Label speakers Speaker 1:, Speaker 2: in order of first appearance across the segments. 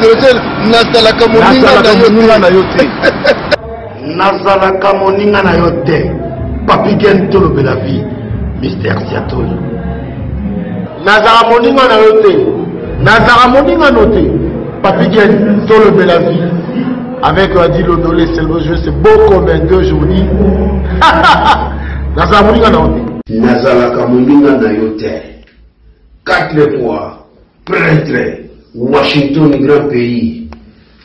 Speaker 1: Nazalaka moninga na yo te.
Speaker 2: Nazalaka moninga na yo te. Papi Gen tolobela vie. Mister Siatoli. Nazalaka moninga na yo te. Nazalaka moninga no te. Papi Gen tolobela vie. Avec Adi Lodolé, c'est le jeu, c'est beau comme un deux aujourd'hui. Nazalaka moninga na yo te. Nazalaka moninga na yo te. Quatre fois prêtre Washington grand pays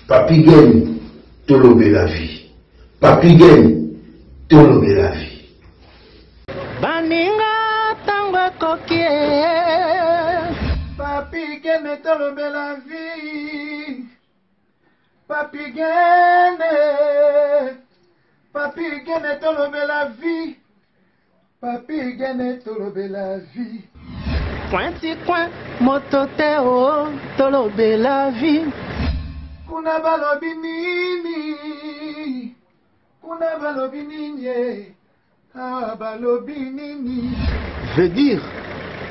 Speaker 2: Papi Gen tolobela vie Papi Gen tolobela vie.
Speaker 3: Baninga tango ekoki eh.
Speaker 4: Papi Gen tolobela vie Papi Gen Papi Gen tolobela vie Papi Gene tolobela vie.
Speaker 3: Coin ti coin moto te o oh, tolobela vie.
Speaker 4: Kuna balobi nini? Kuna balobi nini? Eh? Ah, balobi nini?
Speaker 3: Veut dire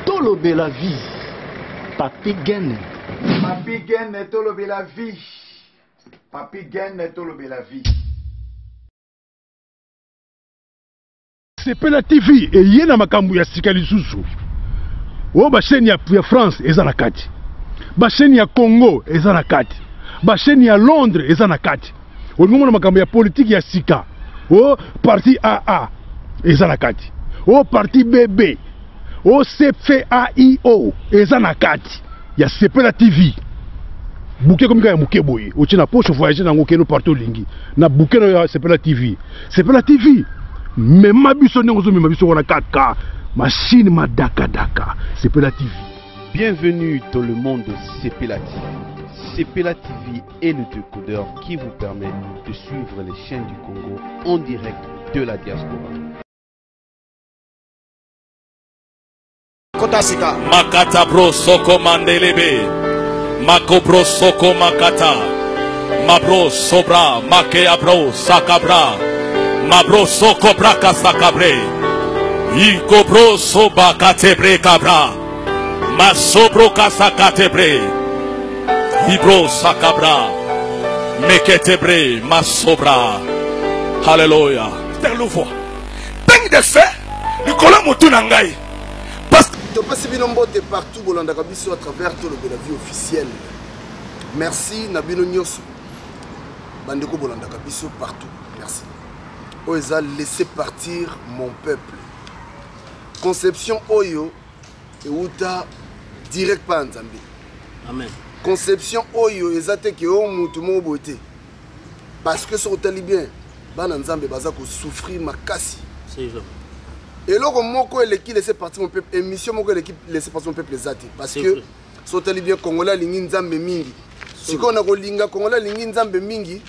Speaker 3: tolobela vie. Papi Gene.
Speaker 4: Papi Gene tolobela vie. Papi Gene tolobela vie.
Speaker 5: Sepela TV eye na makambo ya sika lisusu. Oyo ba chaîne ya, ya France eza na kati. Ba chaîne ya Congo eza na kati. Ba chaîne ya Londres eza na kati. Olingi omona makambo ya politique ya sika. O parti AA eza na kati. O parti BB. O CFAIO eza na kati ya Sepela TV. Bouquet ekomi kaka ya moke boye. Otie na poche voyager nango okende partout olingi. Na bouquet na ya Sepela TV. Sepela TV mema biso ndenge ozomema biso wana kaka machine madakadaka Sepela TV.
Speaker 6: Bienvenue dans le monde de Sepela TV. Sepela TV est le décodeur qui vous permet de suivre les chaînes du Congo en direct de la diaspora.
Speaker 1: Kota sika.
Speaker 7: Makata bro soko mandelebe. Makobro soko makata. Mabro sobra makea bro sakabra. Mabro soko braka sakabre. Ikobro soba katebre kabra. Masobro kasakatebre. Ibro sakabra. Meketebre masobra. Hallelujah. Terlouvois.
Speaker 8: Tangi de fait likolo motu na ngai.
Speaker 1: Topesi bino mbote partout bolandaka biso à travers Tolobela vie officielle. Merci na bino nyonso bandeko bolandaka biso partout. Merci. Oyo eza laisser partir mon peuple. Conception oyo euta direct pa Nzambe.
Speaker 9: Amen.
Speaker 1: Conception oyo eza te ke o mutu moko boye te. Parce que soki otali bien bana Nzambe baza ko souffrir makasi.
Speaker 9: C'est vrai.
Speaker 1: Eloko moko eleki laisser partir mon peuple, émission moko eleki laisser partir mon peuple eza te. Parce que soki otali bien Congolais alingi Nzambe mingi. Sikoyo na kolinga Congolais alingi Nzambe mingi,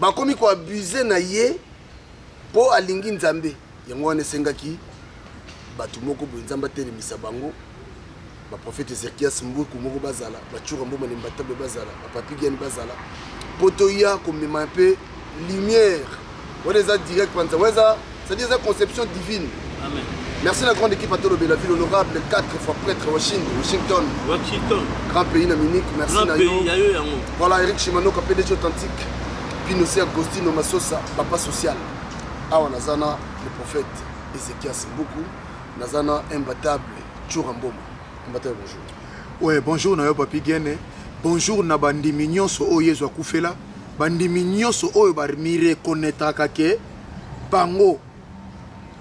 Speaker 1: bakomi ko abuser na ye po alingi Nzambe. Yango wana esengaki bato moko boye Nzambe atelemisa bango, ba prophète Ezekias Mbuku moko bazala, ba Tshura Mboma Lembatable bazala, ba Papi Giani bazala, po toya komema mpe lumière. Wana eza direct panza, wana eza, c'est-à-dire eza conception divine.
Speaker 9: Amen.
Speaker 1: Merci la grande équipe à Tolobela Ville honorable, 4 fois prêtre Washington.
Speaker 9: Washington.
Speaker 1: Grand pays na Munich, merci
Speaker 9: Grand
Speaker 1: na
Speaker 9: pays,
Speaker 1: yo.
Speaker 9: ya yo yango.
Speaker 1: Voilà Eric Shimanoka PDG authentique, Pinochet Agostino Masosa, papa social. Awa nazana le prophète Ezekias Mbuku, nazana imbattable Tshura Mboma. Imbattable bonjour.
Speaker 10: Ouais, bonjour na yo Papi Gene. Bonjour na bandimi nyonso oyo Yesu akufela, bandimi nyonso oyo ba mi reconnaîtraka ke bango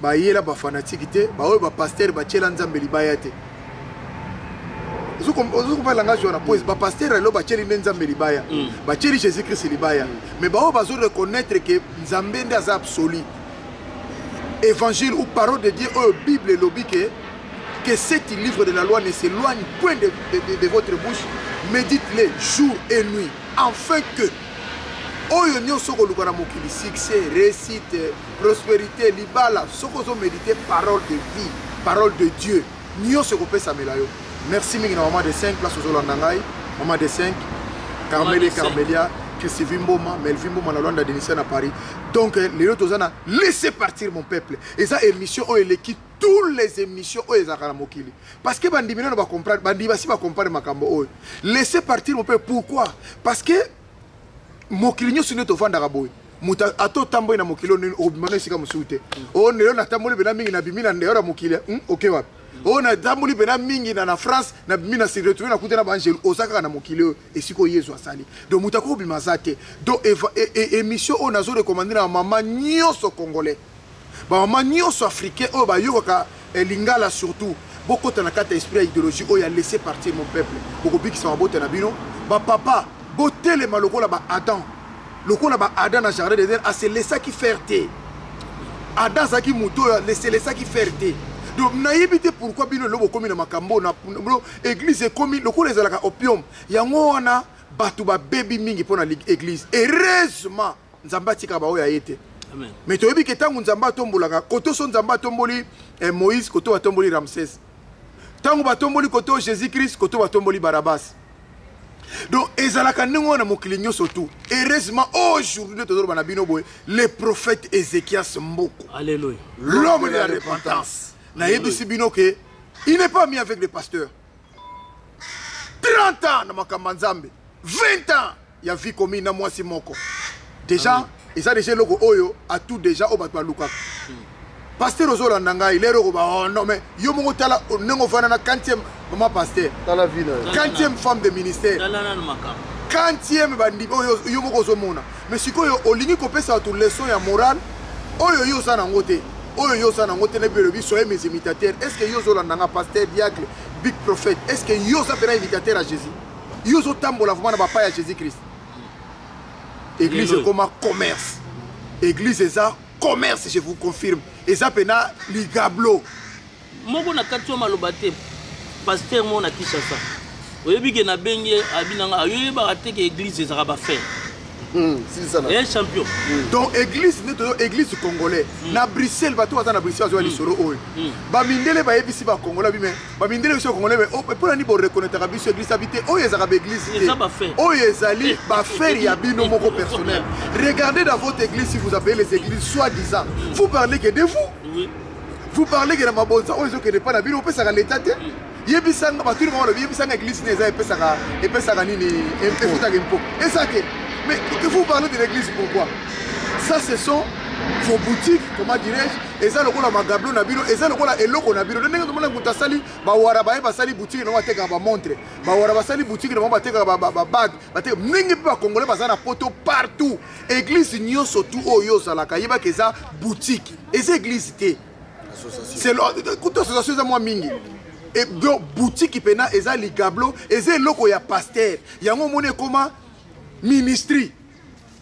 Speaker 10: bayela ba fanatique te, ba oyo ba pasteur batiela Nzambe libaya te. Ozo comprendre langage wana po ba pasteur lelo batieli nde Nzambe libaya, batieli Jésus Christ libaya, mais ba oyo bazo reconnaître ke Nzambe nde aza absolu. Évangile ou parole de Dieu oyo Bible elobi ke que cet livre de la loi ne s'éloigne point de votre bouche, médite-les jour et nuit, afin que oyo nyonso okoluka na mokili, succès, réussite, prospérité, libala, soki ozo méditer parole de vie, parole de Dieu, nyonso ekopesamela yo. Merci mingi na maman de 5 place ozolanda ngai, maman de 5, Carmele, Carmelia, Christivie Mboma, Melvin Mboma na Luanda, Denisia na Paris. Donc lelo toza na laisser partir mon peuple. Eza émission oyo eleki Tous les émissions oyo ezalaka na mokili, parce que bandimi nano bacomprendre, bandimi basi bacomprendre makambo oyo. Laissez partir mon peuple, pourquoi? Parce que mokili nyonso nde tovandaka boye, moto ata otamboli na mokili oyo obima na esika mosusu te. Oyo lelo natamboli mpena mingi, nabimi na ndeyora mokili, oke wapi? Oyo natamboli mpena mingi na France, nabimi na se retrouve, nakuta na baangelu. Oza kaka na mokili oyo esika oyo Yezu asali. Donc moto akobima aza te. Donc émission oyo nazo recommander na mama nyonso congolais, bamama nyonso africain oyo bayokaka lingala surtout, bokota na kati ya esprit ya idéologie oyo ya laisser partir mon peuple. Bokobikisa mabota na bino. Bapapa, botelema lokola ba Adam, lokola ba Adam na jardin d'Eden, aselesaki faire te. Adam azalaki moto oyo aselesaki faire te. Donc nayebi te pourquoi bino lelo bokomi na makambo na église ekomi lokola ezalaka opium. Yango wana bato babebi mingi mpo na église. Heureusement Nzambe atikaka baoyo aye te. Mais toyebi ke ntango Nzambe atombolaka koto, so Nzambe atomboli Moïse, koto batomboli Ramsès. Ntango batomboli koto Jésus Christ, koto batomboli Barabas. Donc ezalaka ndenge wana mokili nyonso tu. Heureusement aujourd'hui nde tozoloba na bino boye, le prophète Ézéchias Mboko,
Speaker 9: Alléluia,
Speaker 10: l'homme de la repentance, nayebisi bino ke il n'est pas mis avec les pasteurs. 30 ans na makambo ya Nzambe, 20 ans ya vie commune na mwasi moko déjà, eza déjà eloko oyo atu déjà oyo bato balukaka. Pasteur ozolanda ngai lero, okoba oh non, mais yo moko tala ndenge ofanda na 40e mama pasteur, 40e femme de ministère, 40e bandimi oyo yo moko ozomona. Mais sikoyo olingi kopesa bato leçon ya morale oyo yo oza nango te, oyo yo oza nango te. Nayebi elobi soyez mes imitateurs. Est ce que yo ozolanda nga, pasteur, diacre, big prophète, est ce que yo oza mpena imitateur ya Jésus? Yo ozotambola vraiment na bapa ya Jésus Christ? Église ekoma commerce, église eza commerce, je vous confirme, eza mpena ligablo.
Speaker 9: Moko na kati oyo maloba te, pasteur moko na Kinshasa, oyebi ke nabengi ye, abi nanga ayoyebaka te ke église ezalaka bafaire. Eh, champion.
Speaker 10: Donc église nde toyo, église congolais na Bruxelles, bato baza na Bruxelles azwa lisolo oyo. Bamindele bayebisi bacongolais abi, mais bamindele biso congolais, mais mpo na nini boreconnaîtraka biso église? Abi te, oyo ezalaka baéglise te, oyo ezali bafaire ya bino moko personnel. Regardez dans votre église, si vous appelez les églises soi-disant, vous parlez que de vous, vous parlez que na mabonza oyo ezokende mpa na bino, opesaka leta te. Yebisanga, batuni bango, balobi yebisanga église nini eza epesaka nini, efutaka impôt, eza te. Mais que vous parlez de l'église, pourquoi? Ça, ce sont vos boutiques, comment dirais-je, eza lokola magablo na bino, eza lokola eloko na bino. Ndenge tomona moto asali bawara, baye basali boutique nango, batekaka bamontre, bawara basali boutique nango, batekaka babague, bateka ndenge mpe bacongolais baza na poto partout. Église nyonso tu oyo ozalaka, yebaka eza boutique, eza église te. Kutu association eza mwa mingi. Donc boutique mpena eza ligablo, eza eloko ya pasteur. Yango omoni ekoma ministry,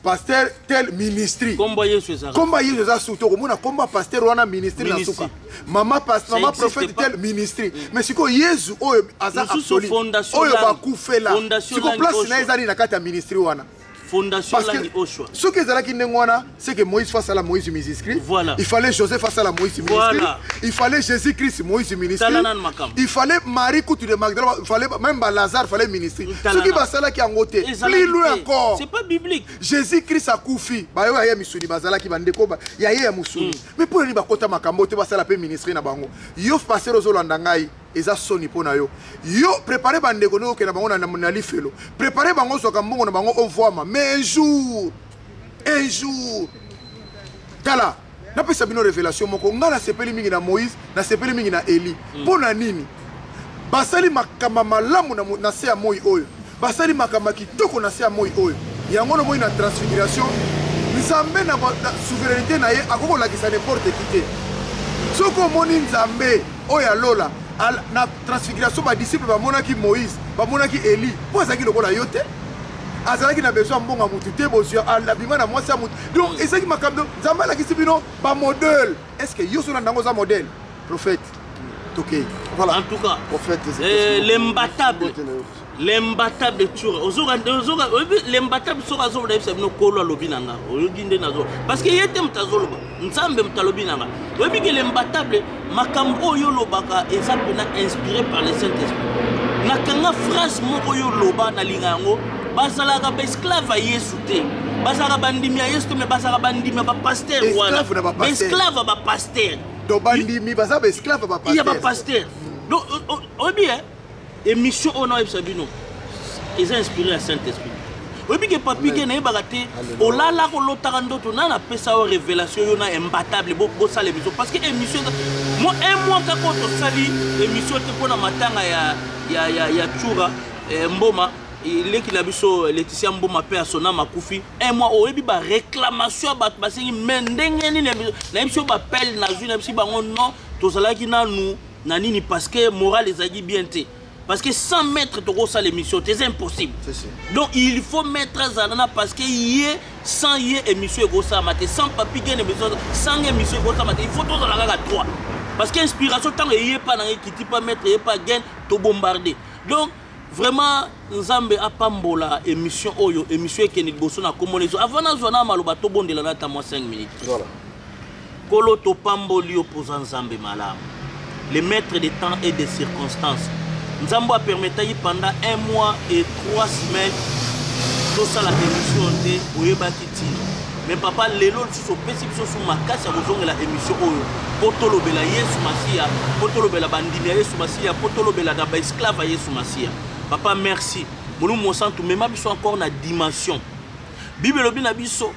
Speaker 10: pasteur tel ministry.
Speaker 9: Kombo Yesu ezalaka.
Speaker 10: Kombo Yesu eza surtout okomona kombo pasteur wana ministry na suka, mama pasteur, mama prophète tel ministry. Mais sikoyo Yesu oyo aza absolu, oyo bakufela, sikoyo place na ye ezali na kati ya ministry wana?
Speaker 9: Fondation Langi Oshwa.
Speaker 10: Soki ezalaki ndenge wana, c'est que Moïse face à la Moïse ministry.
Speaker 9: Voilà.
Speaker 10: Il fallait Joseph face à la Moïse ministry.
Speaker 9: Voilà.
Speaker 10: Il fallait Jésus-Christ Moïse ministry. Il fallait Marie Couture de Magdala, il fallait même Lazare, fallait ministry. Soki basalaki yango te. Plus loin encore.
Speaker 9: C'est pas biblique.
Speaker 10: Jésus-Christ akufi. Ba yo ya misuni bazalaki bandeko ba ya ye ya musuni. Mais pour ni bakota makambo te, basala pe ministry na bango. Yo pasteur ozolanda ngai, eza soni mpo na yo. Yo prépare bandeko ndenge okenda bango na lifelo, prépare bango, ozwaka mbongo na bango ovwama. Mais un jour, un jour, tala, napesa bino révélation moko. Ngai nasepeli mingi na Moïse, nasepeli mingi na Eli. Mpo na nini? Basali makambo malamu na se ya moi oyo, basali makambo ya kitoko na se ya moi oyo. Yango no moi na transfiguration, Nzambe na souveraineté na ye akoki kolakisa n'importe qui te. Soki omoni Nzambe oyo alola na transfiguration, badisciple bamonaki Moïse, bamonaki Eli, mpo azalaki lokola yo te, azalaki na besoin ya mbongo ya motu te, bozwi abima na mwasi ya motu. Donc ezalaki makambo Nzambe alakisi bino bamodele. Est ce que yo ozolanda yango, oza modèle? Prophète, tokei.
Speaker 9: Voilà. En tout cas,
Speaker 1: prophète,
Speaker 9: l'imbattable, l'imbattable tour ozoka, ozoka, oyebi l'imbattable, soki azoloba, yebisa bino kolo alobi na nga, oyoki nde nazo, parce que ye te moto azoloba, Nzambe moto alobi na nga. Oyebi ke l'imbattable, makambo oyo olobaka eza mpena inspiré par le Saint Esprit. Nakanga phrase moko oyo oloba, nalinga yango: bazalaka baesclave ya Yesu te, bazalaka bandimi ya Yesu te, mais bazalaka bandimi ya bapasteur wana, baesclave ya bapasteur.
Speaker 10: Donc bandimi baza baesclave
Speaker 9: ya bapasteur. Donc oyebi émission oyo naoyebisa bino eza inspiré ya Saint Esprit. Oyebi ke Papi ke nayebaka te, olalaka, olotaka ndoto na napesa yo révélation, yo na Imbatable bosala émission, parce que émission eza mo un mois kaka oyo tosali émission te mpona matanga ya Tshoura Mboma, leki na biso Laetitia Mboma mpe asona makufi. Un mois, oyebi baréclamation ya bato basengi, mais ndenge nini nayebi biso bapele nazwi na biso bango non, tozalaki nanu na nini, parce que moral ezalaki bien te, parce que 100 mètres tokosala émission te, c'est impossible. Donc il faut mettre azala na, parce que ye, sans ye émission ekosalama te, sans Papi Gen émission, sans émission ekosalama te. Il faut tozala kaka 3, parce que inspiration ntango eye pa nanga ekiti pa maître, eye pa Gen, tobombarde. Donc vraiment Nzambe apambola émission oyo, émission ekende liboso na komona ezo. Avant nazwa na maloba, tobondela na ata mwa 5 minutes.
Speaker 1: Voilà.
Speaker 9: Kolo, topamboli yo mpoza Nzambe malamu, le maître des temps et des circonstances. Nzambe apermetaki pendant un mois et 3 semaines tosala émission te, oyebaki ntina. Mais papa, lelo lisusu opesi biso su makasi ya kozongela émission oyo mpo tolobela Yesu Masiya, mpo tolobela bandimi ya Yesu Masiya, mpo tolobela na baesclave ya Yesu Masiya. Papa, merci. Molimo Mosantu, mema biso encore na dimension. Bible elobi na biso,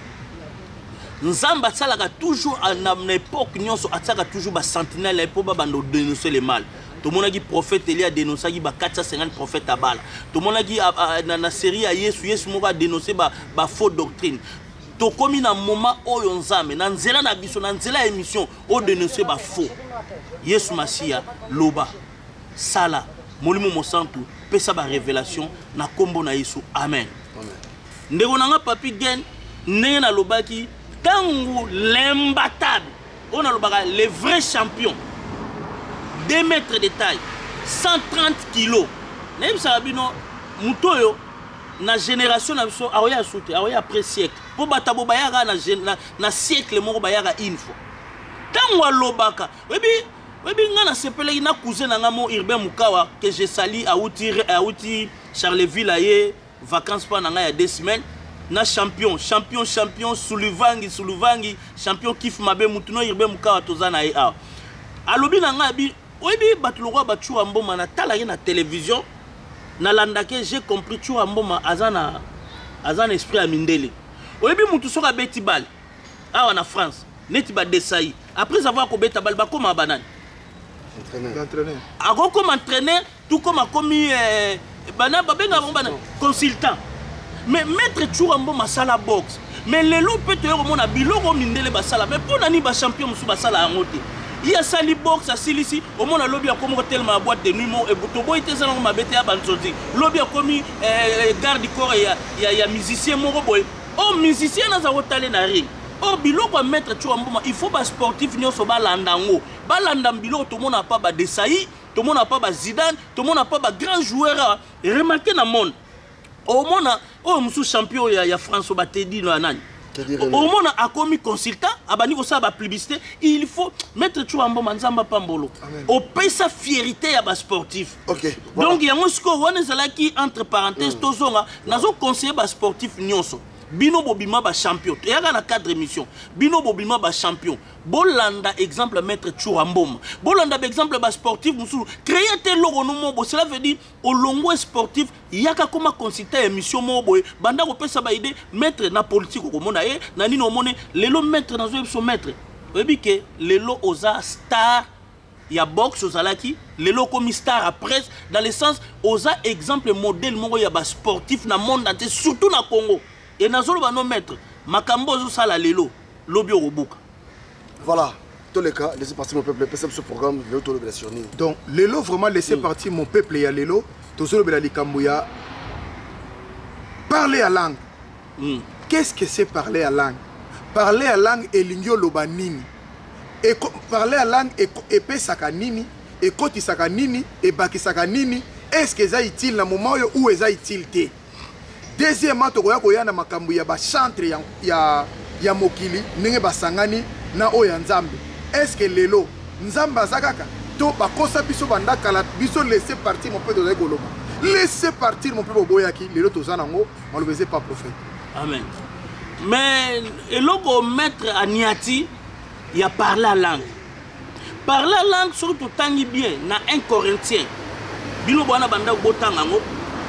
Speaker 9: Nzambe asalaka toujours na époque nyonso, atiaka toujours basentinelle mpo babanda odénoncer le mal. Tomonaki prophète Eli adénonçaki ba 450 prophète ya Bala. Tomonaki na série ya Yesu, Yesu moko adénonce bafaux doctrine. Tokomi na moment oyo Nzambe, na nzela na biso, na nzela ya émission, odénonce bafaux. Yesu Masiya, loba, sala. Molimo Mosantu, pesa barévélation na nkombo na Yesu, amen. Ndeko na nga Papi Gen, ndenge nalobaki ntango, l'imbattable oyo nalobaka, le vrai champion, 2 mètres de taille, 130 kilos, nayebisaka bino, moto oyo na génération na biso akoya su te, akoya après siècle, mpo bato bo bayaka na siècle moko, bayaka une fois. Ntango alobaka, oyebi ngai nasepelaki na cousin na ngai mo Urbain Mukawa, que je sali, awuti Charleville, aye vacances mpa na ngai ya 2 semaines, na champion, champion, champion Suluvangi, Suluvangi, champion Kif Mabe, mutu no Urbain Mukawa, toza na ye awa. Alobi na ngai abi oyebi bato lokola baTshoura Mboma, natalaki na télévision, nalandaki, j'ai compris, Tshoura Mboma aza na esprit ya mindele. Oyebi mutu soki abeti bale awa na France, neti badesai, après avoir kobeta bale, bakóma banani?
Speaker 10: Entraîneur.
Speaker 9: Akokoma entraîneur, tout comme akomi bana babengaka bango bana consultant. Mais maître Tshoura Mboma asala boxe, mais lelo mpe toye komona biloko mindele basala, mais mpo na nini bachampion mosusu basala yango te? Ye asali boxe, asilisi, omona lobi akomi kotelema ya boîte de nuit mo toboyi te, eza nango mabe te, ya banzonzi. Lobi akomi garde corps ya musicien moko boye. O musicien naza kotale na ring. Or biloko ya maître Tshoura Mboma, il faut basportif nyonso balanda yango, balanda biloko. Tomona pa badesai, tomona pa bazidane, tomona pa bagrand joueur. Remarque na monde, omona oyo mosusu champion ya France oyo batedi ya nani, omona akomi consultant, abandi kosala bapublicité. Il faut maître Tshoura Mboma, Nzambe apambolo, opesa fierté ya basportif.
Speaker 1: Voilà.
Speaker 9: Donc yango sikoyo wana ezalaki entre parenthèse. Tozonga, nazoconseille basportif nyonso, bino bobima bachampion, eyaka na cadre émission, bino bobima bachampion, bolanda exemple maître Tshoura Mboma, bolanda baexemple basportif mosusu. Créer te eloko no mo, cela veut dire olongwe sportif, yaka koma consultant ya émission moko boye, banda kopesa baide. Maître na politique okomona ye na nini, omoni lelo maître, nazoyebi biso maître, oyebi ke lelo oza star ya boxe, ozalaki, lelo okomi star ya presse, dans le sens oza exemple modèle moko ya basportif na monde entier, surtout na Congo. E nazoloba no maître, makambo ozosala lelo, lobi okobuka.
Speaker 1: Voilà, toleka laissez partir mon peuple. Epesa biso programme lelo, tolobela sur nini?
Speaker 10: Donc lelo vraiment, laissez partir mon peuple ya lelo, tozolobela likambo ya parler à langue. Qu'est-ce que c'est parler à langue? Parler à langue elingi oloba nini? Parler à langue epesaka nini? Ekotisaka nini? Ebakisaka nini? Est ce que eza utile na moment oyo ou eza utile te? Deuxièmement, tokoya koya na makambo ya bachantre ya mokili, ndenge basangani na oyo ya Nzambe. Est ce que lelo Nzambe aza kaka to bakosa biso banda kala? Biso laisser partir mon peuple, tozali koloba laisser partir mon peuple, oboyaki. Lelo toza nango, maloba eza pas prophète.
Speaker 9: Amen. Mais eloko maître aniati ya parler à langue, Par la langue, soki totangi bien na 1 Corinthien, bino bwana bandako botanga yango,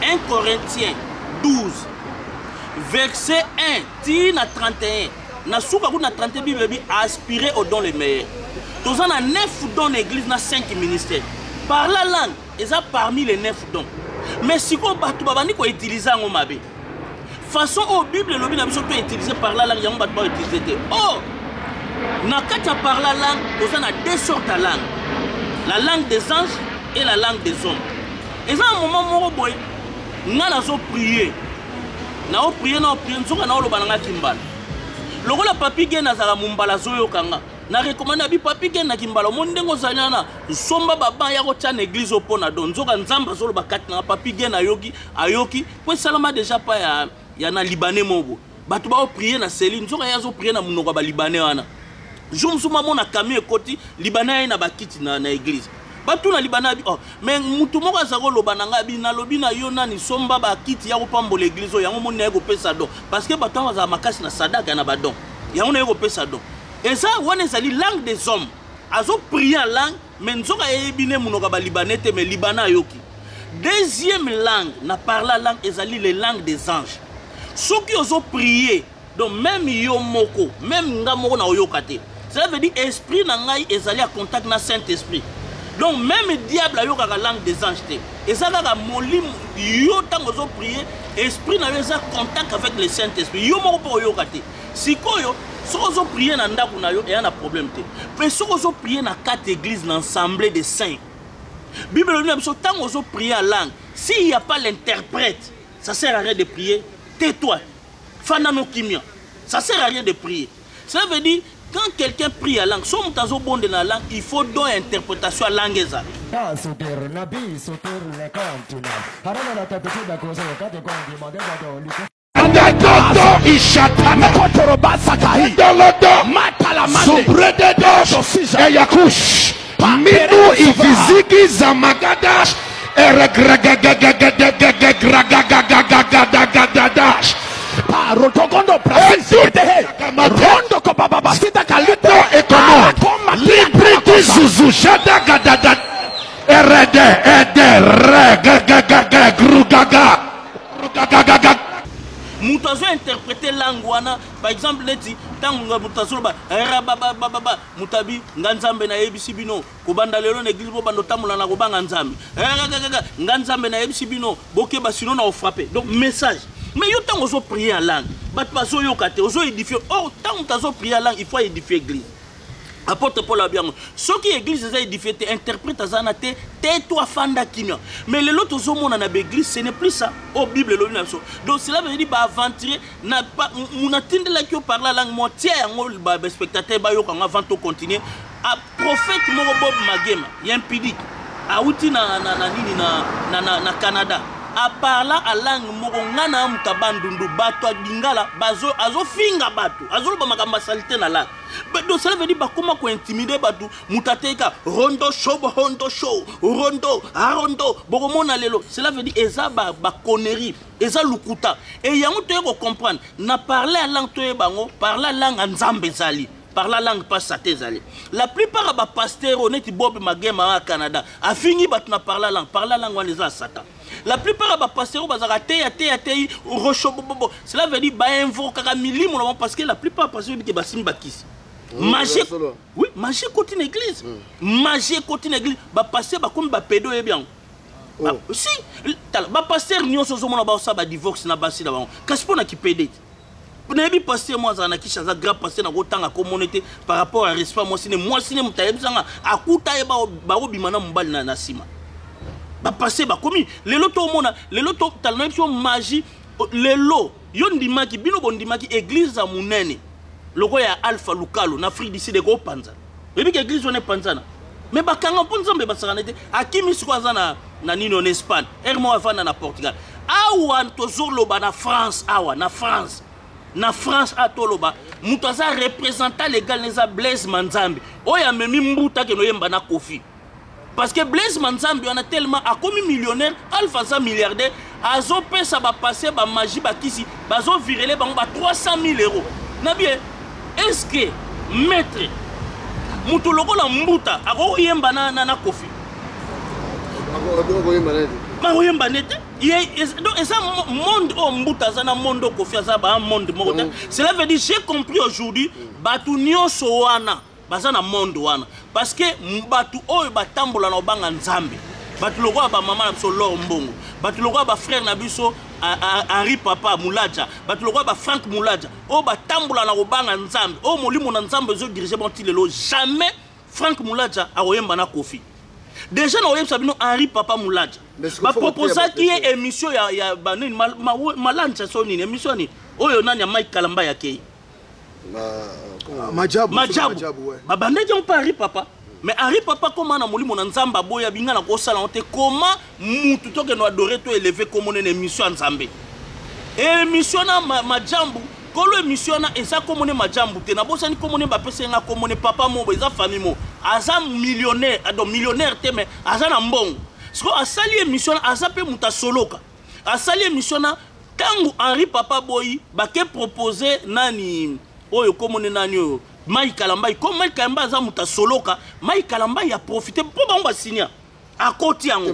Speaker 9: 1 Corinthien 12 verset 1 ti na 31, na suka kuna 31 Bible ebi aspirer au don le meilleur. Toza na 9 dons na église na 5 ministères. Par la langue eza parmi les 9 dons. Mais sikoyo bato babandi koutilize yango mabe. Façon oyo Bible elobi na biso to utiliser par la langue, yango bato ba utiliser te. Oh, na kati ya par la langue toza na deux sortes ya langue, la langue des anges et la langue des hommes. Eza na moment moko boye nga nazo prier, nao prier, nao prier, nzoka naoloba na nga kimbala. Lokola Papi Gen azala mombala azoyoka nga, na recommande abi Papi Gen na kimbala, omoni ndenge ozali wana, somba baban ya kotya na eglise oyo mpo na don. Nzoka Nzambe azoloba kati na nga, Papi Gen ayoki, ayoki po esalama deja pa ya, ya na libanais moko bato bao prier na cellule, nzoka ye azo prier na monoko ya balibanais wana. Jour mosusu mamona camion ekoti, libanais aye na bakiti na, na eglise. Batuna libanais abi, oh, mais mutu moko aza koloba na ngai abi, nalobi na yo nani somba bakiti ya kopambola eglise oyo, yango moni naye kopesa don, parce que bato wana bazala makasi na sadaka na badon, yango naye kopesa don. Eza wana ezali langue des hommes, azo prier en langue mais nzoka ayebi ne monoko ya balibanais te, mais libanais ayoki. Deuxième langue na parla langue ezali les langues des anges. Soki ozo prier, donc même yo moko, même nga moko na oyoka te, cela veut dire esprit na ngai ezali ya contact na Saint-Esprit. Donc même diable ayokaka langue des anges te, eza kaka molimo. Yo ntango ozo prier, esprit na yo eza contact avec le Saint-Esprit, yo moko mpo oyoka te. Sikoyo soki ozo prier na ndako na yo eya na problème te, mais soki ozo prier na kati église, na ensemble des saints, Bible elobi na biso ntango ozo prier en langue, s'il y a pas l'interprète, ça sert à rien de prier. Tais-toi, fanda no kimia, ça sert à rien de prier. Cela veut dire quand quelqu'un prie en langue, soki moto azobondela na langue, il faut don ya interprétation ya langue ezala.
Speaker 8: Minu ivizigi za magadash eregragagagagagagagagagagagadash
Speaker 11: Rotogondo prasisitehe rondo kobababasita kalito
Speaker 8: ekomo libriti zuzu shadagadada erede ede regegegege grugaga rugagagaga.
Speaker 9: Moto azo interprete langue wana, par exemple neti ntango moto azoloba rababababa, moto abi nga Nzambe nayebisi bino kobanda lelo na eglise bobanda otambola na kobanga Nzambe, ragagaga, nga Nzambe nayebisi bino bokeba sino na ofrappe. Donc message. Mais yo ntango ozo prier en langue, bato bazoyoka te, ozo édifier. Or ntango moto azo prier en langue, il faut édifier église. Apôtre Paul abi yango, soki église eza édifié te, interprète aza na te, tais-toi, fanda kimia. Mais lelo tozomona na baeglise, ce n'est plus ça. Oh, Bible elobi na biso. Donc cela veut dire baaventurier na natindelaki yo par la langue moi tia yango ba spectateur bayoka yango avant to continuer. A prophète moko Bob Magema ya impudique awuti na, na, na nini na, na, na, na Canada, aparla a langue moko nga na moto ya Bandundu, bato ya Lingala azofinga bato, azoloba makambo ya salite na langue. Donc cela veut dire bakoma kointimide bato, moto ateka rondo show, rondo show, rondo arondo, bokomona lelo. Cela veut dire eza baconnerie, ba eza lukuta. E yango toye kocomprendre na parler ya langue, toyeba yango parler ya langue ya Nzambe ezali par la langue pas sate ezali. La plupart ya bapasteur oyo neti Bob Magema ya Canada afingi bato na par la langue, par la langue wana eza ya Satan. La plupart ya bapasteur oyo bazalaka teya teya teyi rocho bobobo, cela veut dire bainvokaka milimo na bango, parce que la plupart ya pasteur oyebi ke basimbi bakisi. Magie, oui, magie ekoti na église, magie ekoti na église, bapasteur bakomi bapedo, oyebi yango. Oh. Si tala bapasteur nyonso ozomona baosala badivorce na basi na bango, kasi mpo na kipede te. Nayebi pasteur moko azala na Kisha, aza grand pasteur, nakotanga komona te par rapport à respect mwasi ne, mwasi ne moto ayebisanga akuta ye bakobima na mobali na nsima. Bapasteur bakomi lelo tomona lelo tala na biso magie lelo. Yo ndimaki, bino bondimaki église ya monene lokola ya Alpha Lukalo na Afrique du Sud ekopanza. Oyebi ke église wana epanzana, mais bakanga mpo Nzambe basakana te. Akimi sikoyo aza na, na nini en Espagne, heure moko avanda na Portugal. Awa tozoloba na France, awa na France, na France awa toloba moto aza représentant légal neza Blaise Manzambi oyo amemi mbuta akende oyemba na Kofi. Parce que Blaise Manzambi wana tellement akomi millionnaire, Alpha aza milliardaire, azopesa ba passé ba magie ba kisi, bazo virele bango ba 300 000 euros. Na bien, est-ce que maître Moto lokola Mbuta akoyemba na, na, na Kofi. Akoyemba ne te. Donc eza monde oyo Mbuta aza na monde oyo Kofi aza ba monde moko te. Cela veut dire, j'ai compris aujourd'hui, bato nyonso wana baza na monde wana parce que bato oyo batambola na obanga Nzambe, bato lokola bamama na biso Lor Mbongo, bato lokola bafrère na biso Henri Papa Mulaja, bato lokola baFrank Mulaja oyo batambola na kobanga Nzambe, oyo molimo na Nzambe ezodirige bango ti lelo, jamais Frank Mulaja akoyemba na Kofi. Déjà na oyebisa bino, Henri Papa Mulaja baproposaki ye émission ya banini, Malanja so nini, émission nini oyo nani ya Mike Kalamba yakei.
Speaker 10: Majabu.
Speaker 9: Majabu babandaki yango mpe Henri Papa. Mais Henri Papa koma na molimo na Nzambe, aboya binga na kosala yango te. Koma mutu tokende adore to eleve komona na émission ya Nzambe, émission na Majambu kolo. Émission wana eza komone Majambu te, nabosani komone bapesi nga komone papa mobo, eza famille mo aza millionnaire, donc millionnaire te, mais aza na mbongo. Siko asali émission wana, aza mpe moto asoloka, asali émission na ntango Henri Papa boyi bake propose nani oyo komone nani oyo Mike Kalambai. Comme Mike Kalambai aza moto asoloka, Mike Kalambai aprofite mpo bango basinia, akoti yango,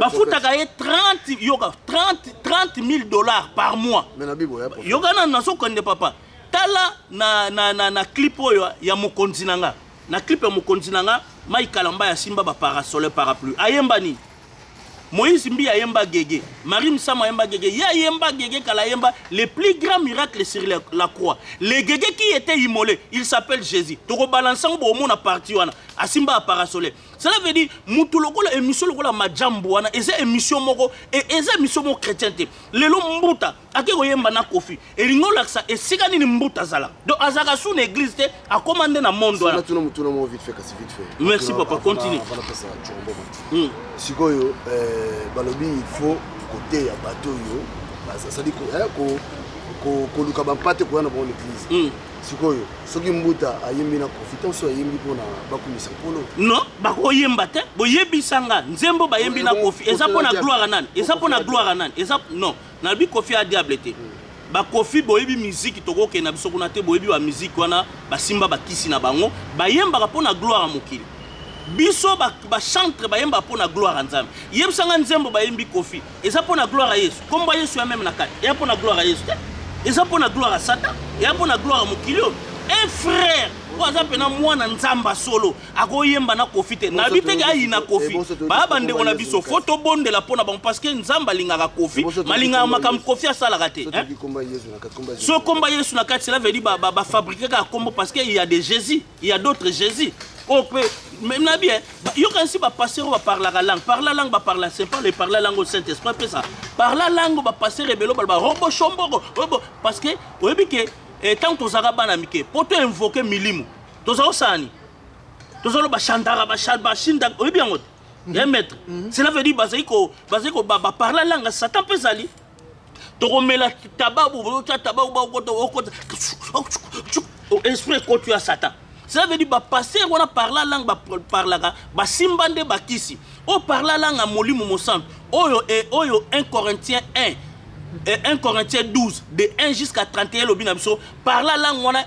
Speaker 9: bafutaka ye 30, yoka, 30 000 $ par mois. Yoka nanu, nazokende papa. Tala na clip oyo ya mokonzi na nga, na clip ya mokonzi na nga, Mike Kalambai asimba baparasole, parapluie. Ayemba nini? Moïse Mbi ayemba gege, Marie Msamo ayemba gege, ye ayemba gege kala, ayemba le plus grand miracle sur la croix. Le gege qui était immolé, il s'appelle Jésus. Tokobalansa ngo, bomona parti wana asimba parasole. Cela veut dire mutu lokola émission lokola Majambu wana eza émission moko eza émission moko chrétien te. Lelo Mbuta ake koyemba na Kofi, elingi olakisa esika nini Mbuta azala? Donc azalaka su na église te, akóma nde na monde wana.
Speaker 1: Tuna motuna moko vite fait, kasi vite fait.
Speaker 9: Merci papa, continue.
Speaker 1: Sikoyo balobi il faut koteya bato oyo basali koluka bampate koya na bango na église. Sikoyo soki Mbuta ayembi na Kofi, ntango so ayembi mpona bakumisa Nkolo?
Speaker 9: Non, bakoyemba te. Boyebisanga nzembo bayembi na Kofi eza mpo na gloire nani? Eza mpo na gloire nani? Eza non, nalobi Kofi ya diable te. Bakofi, boyebi miziki, tokokende na biso kuna te. Boyebi bamiziki wana, basimba bakisi na bango, bayembaka mpo na gloire ya mokili. Biso bachantre bayembaka mpo na gloire ya Nzambe. Yebisanga nzembo bayembi Kofi eza mpo na gloire ya Yesu? Kombo ya Yesu ya meme na kati, eya mpo na gloire ya Yesu te, eza mpo na gloire ya Satan, eya mpo na gloire ya mokili oyo. Un frère oyo aza mpena mwana Nzambe solo akoyemba na Kofi te. Nayebi teke ayina Kofi, baya bandeko na biso, fo tobondela mpo na bango, parce que Nzambe alingaka Kofi, malingaka makambo Kofi asalaka te. So komba Yesu na kati, cela veut dire bafabrike kaka kombo, parce que il y a des Jésus, il y a d'autres Jésus oyo mpe même na bien. Yokanisi bapasteur oyo baparlaka langue, parla langue, baparla, c'est pas le parla langue au Saint Esprit apesa parla langue. Bapasteur ebele baloba robo shomboko robo, parce que oyebi ke ntango tozalaka bana mike, mpo to invoke milimo, tozala kosala nini? Tozaloba shandara bashinda, oyebi yango te ya maître. Cela veut dire bazali ko baparla langue ya Satan mpe ezali tokomela tabac, otya tabac, okota okota esprit ekoti ya Satan. Cela veut dire bapasteur wana parla langue, baparlaka, basimba nde bakisi oyo parla langue ya molimo mosantu oyo oyo 1 Corinthiens 1, 1 Corinthiens 12 de 1 jusqu'à 31 elobi na biso parla langue wana.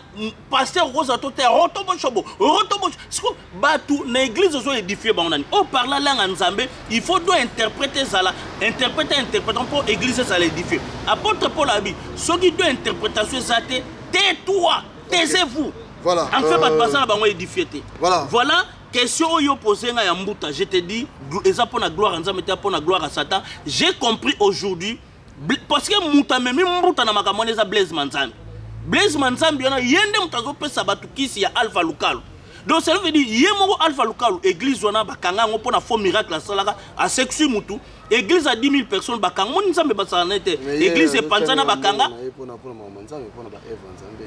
Speaker 9: Pasteur okozala to te rotoboshobo rotobosho. Siko bato na église ozo édifie bango nani? Oyo parla langue ya Nzambe, il faut do interprète, ezala interprète, interprète mpo église ezala édifie. Apôtre Paul abi soki do interprétation eza te, tais-toi, taisez-vous.
Speaker 1: Voilà.
Speaker 9: En fait, bato baza na bango édifie te.
Speaker 1: Voilà.
Speaker 9: Voilà question oyo posé nga ya Mbuta, je te dis, eza mpo na gloire ya Nzambe te, mpo na gloire ya Satan. J'ai compris aujourd'hui parce que moto amemi Mbuta na makambo wana eza Blaise Manzambi. Blaise Manzambi wana, ye nde moto azopesa bato kisi ya Alpha Lukalu. Donc cela veut dire ye moko Alpha Lukalu, église wana bakanga yango mpo na faux miracle asalaka, asexui mutu, église ya 10 000 personnes bakanga. Moni Nzambe basala na ye te, église epanzana, bakanga.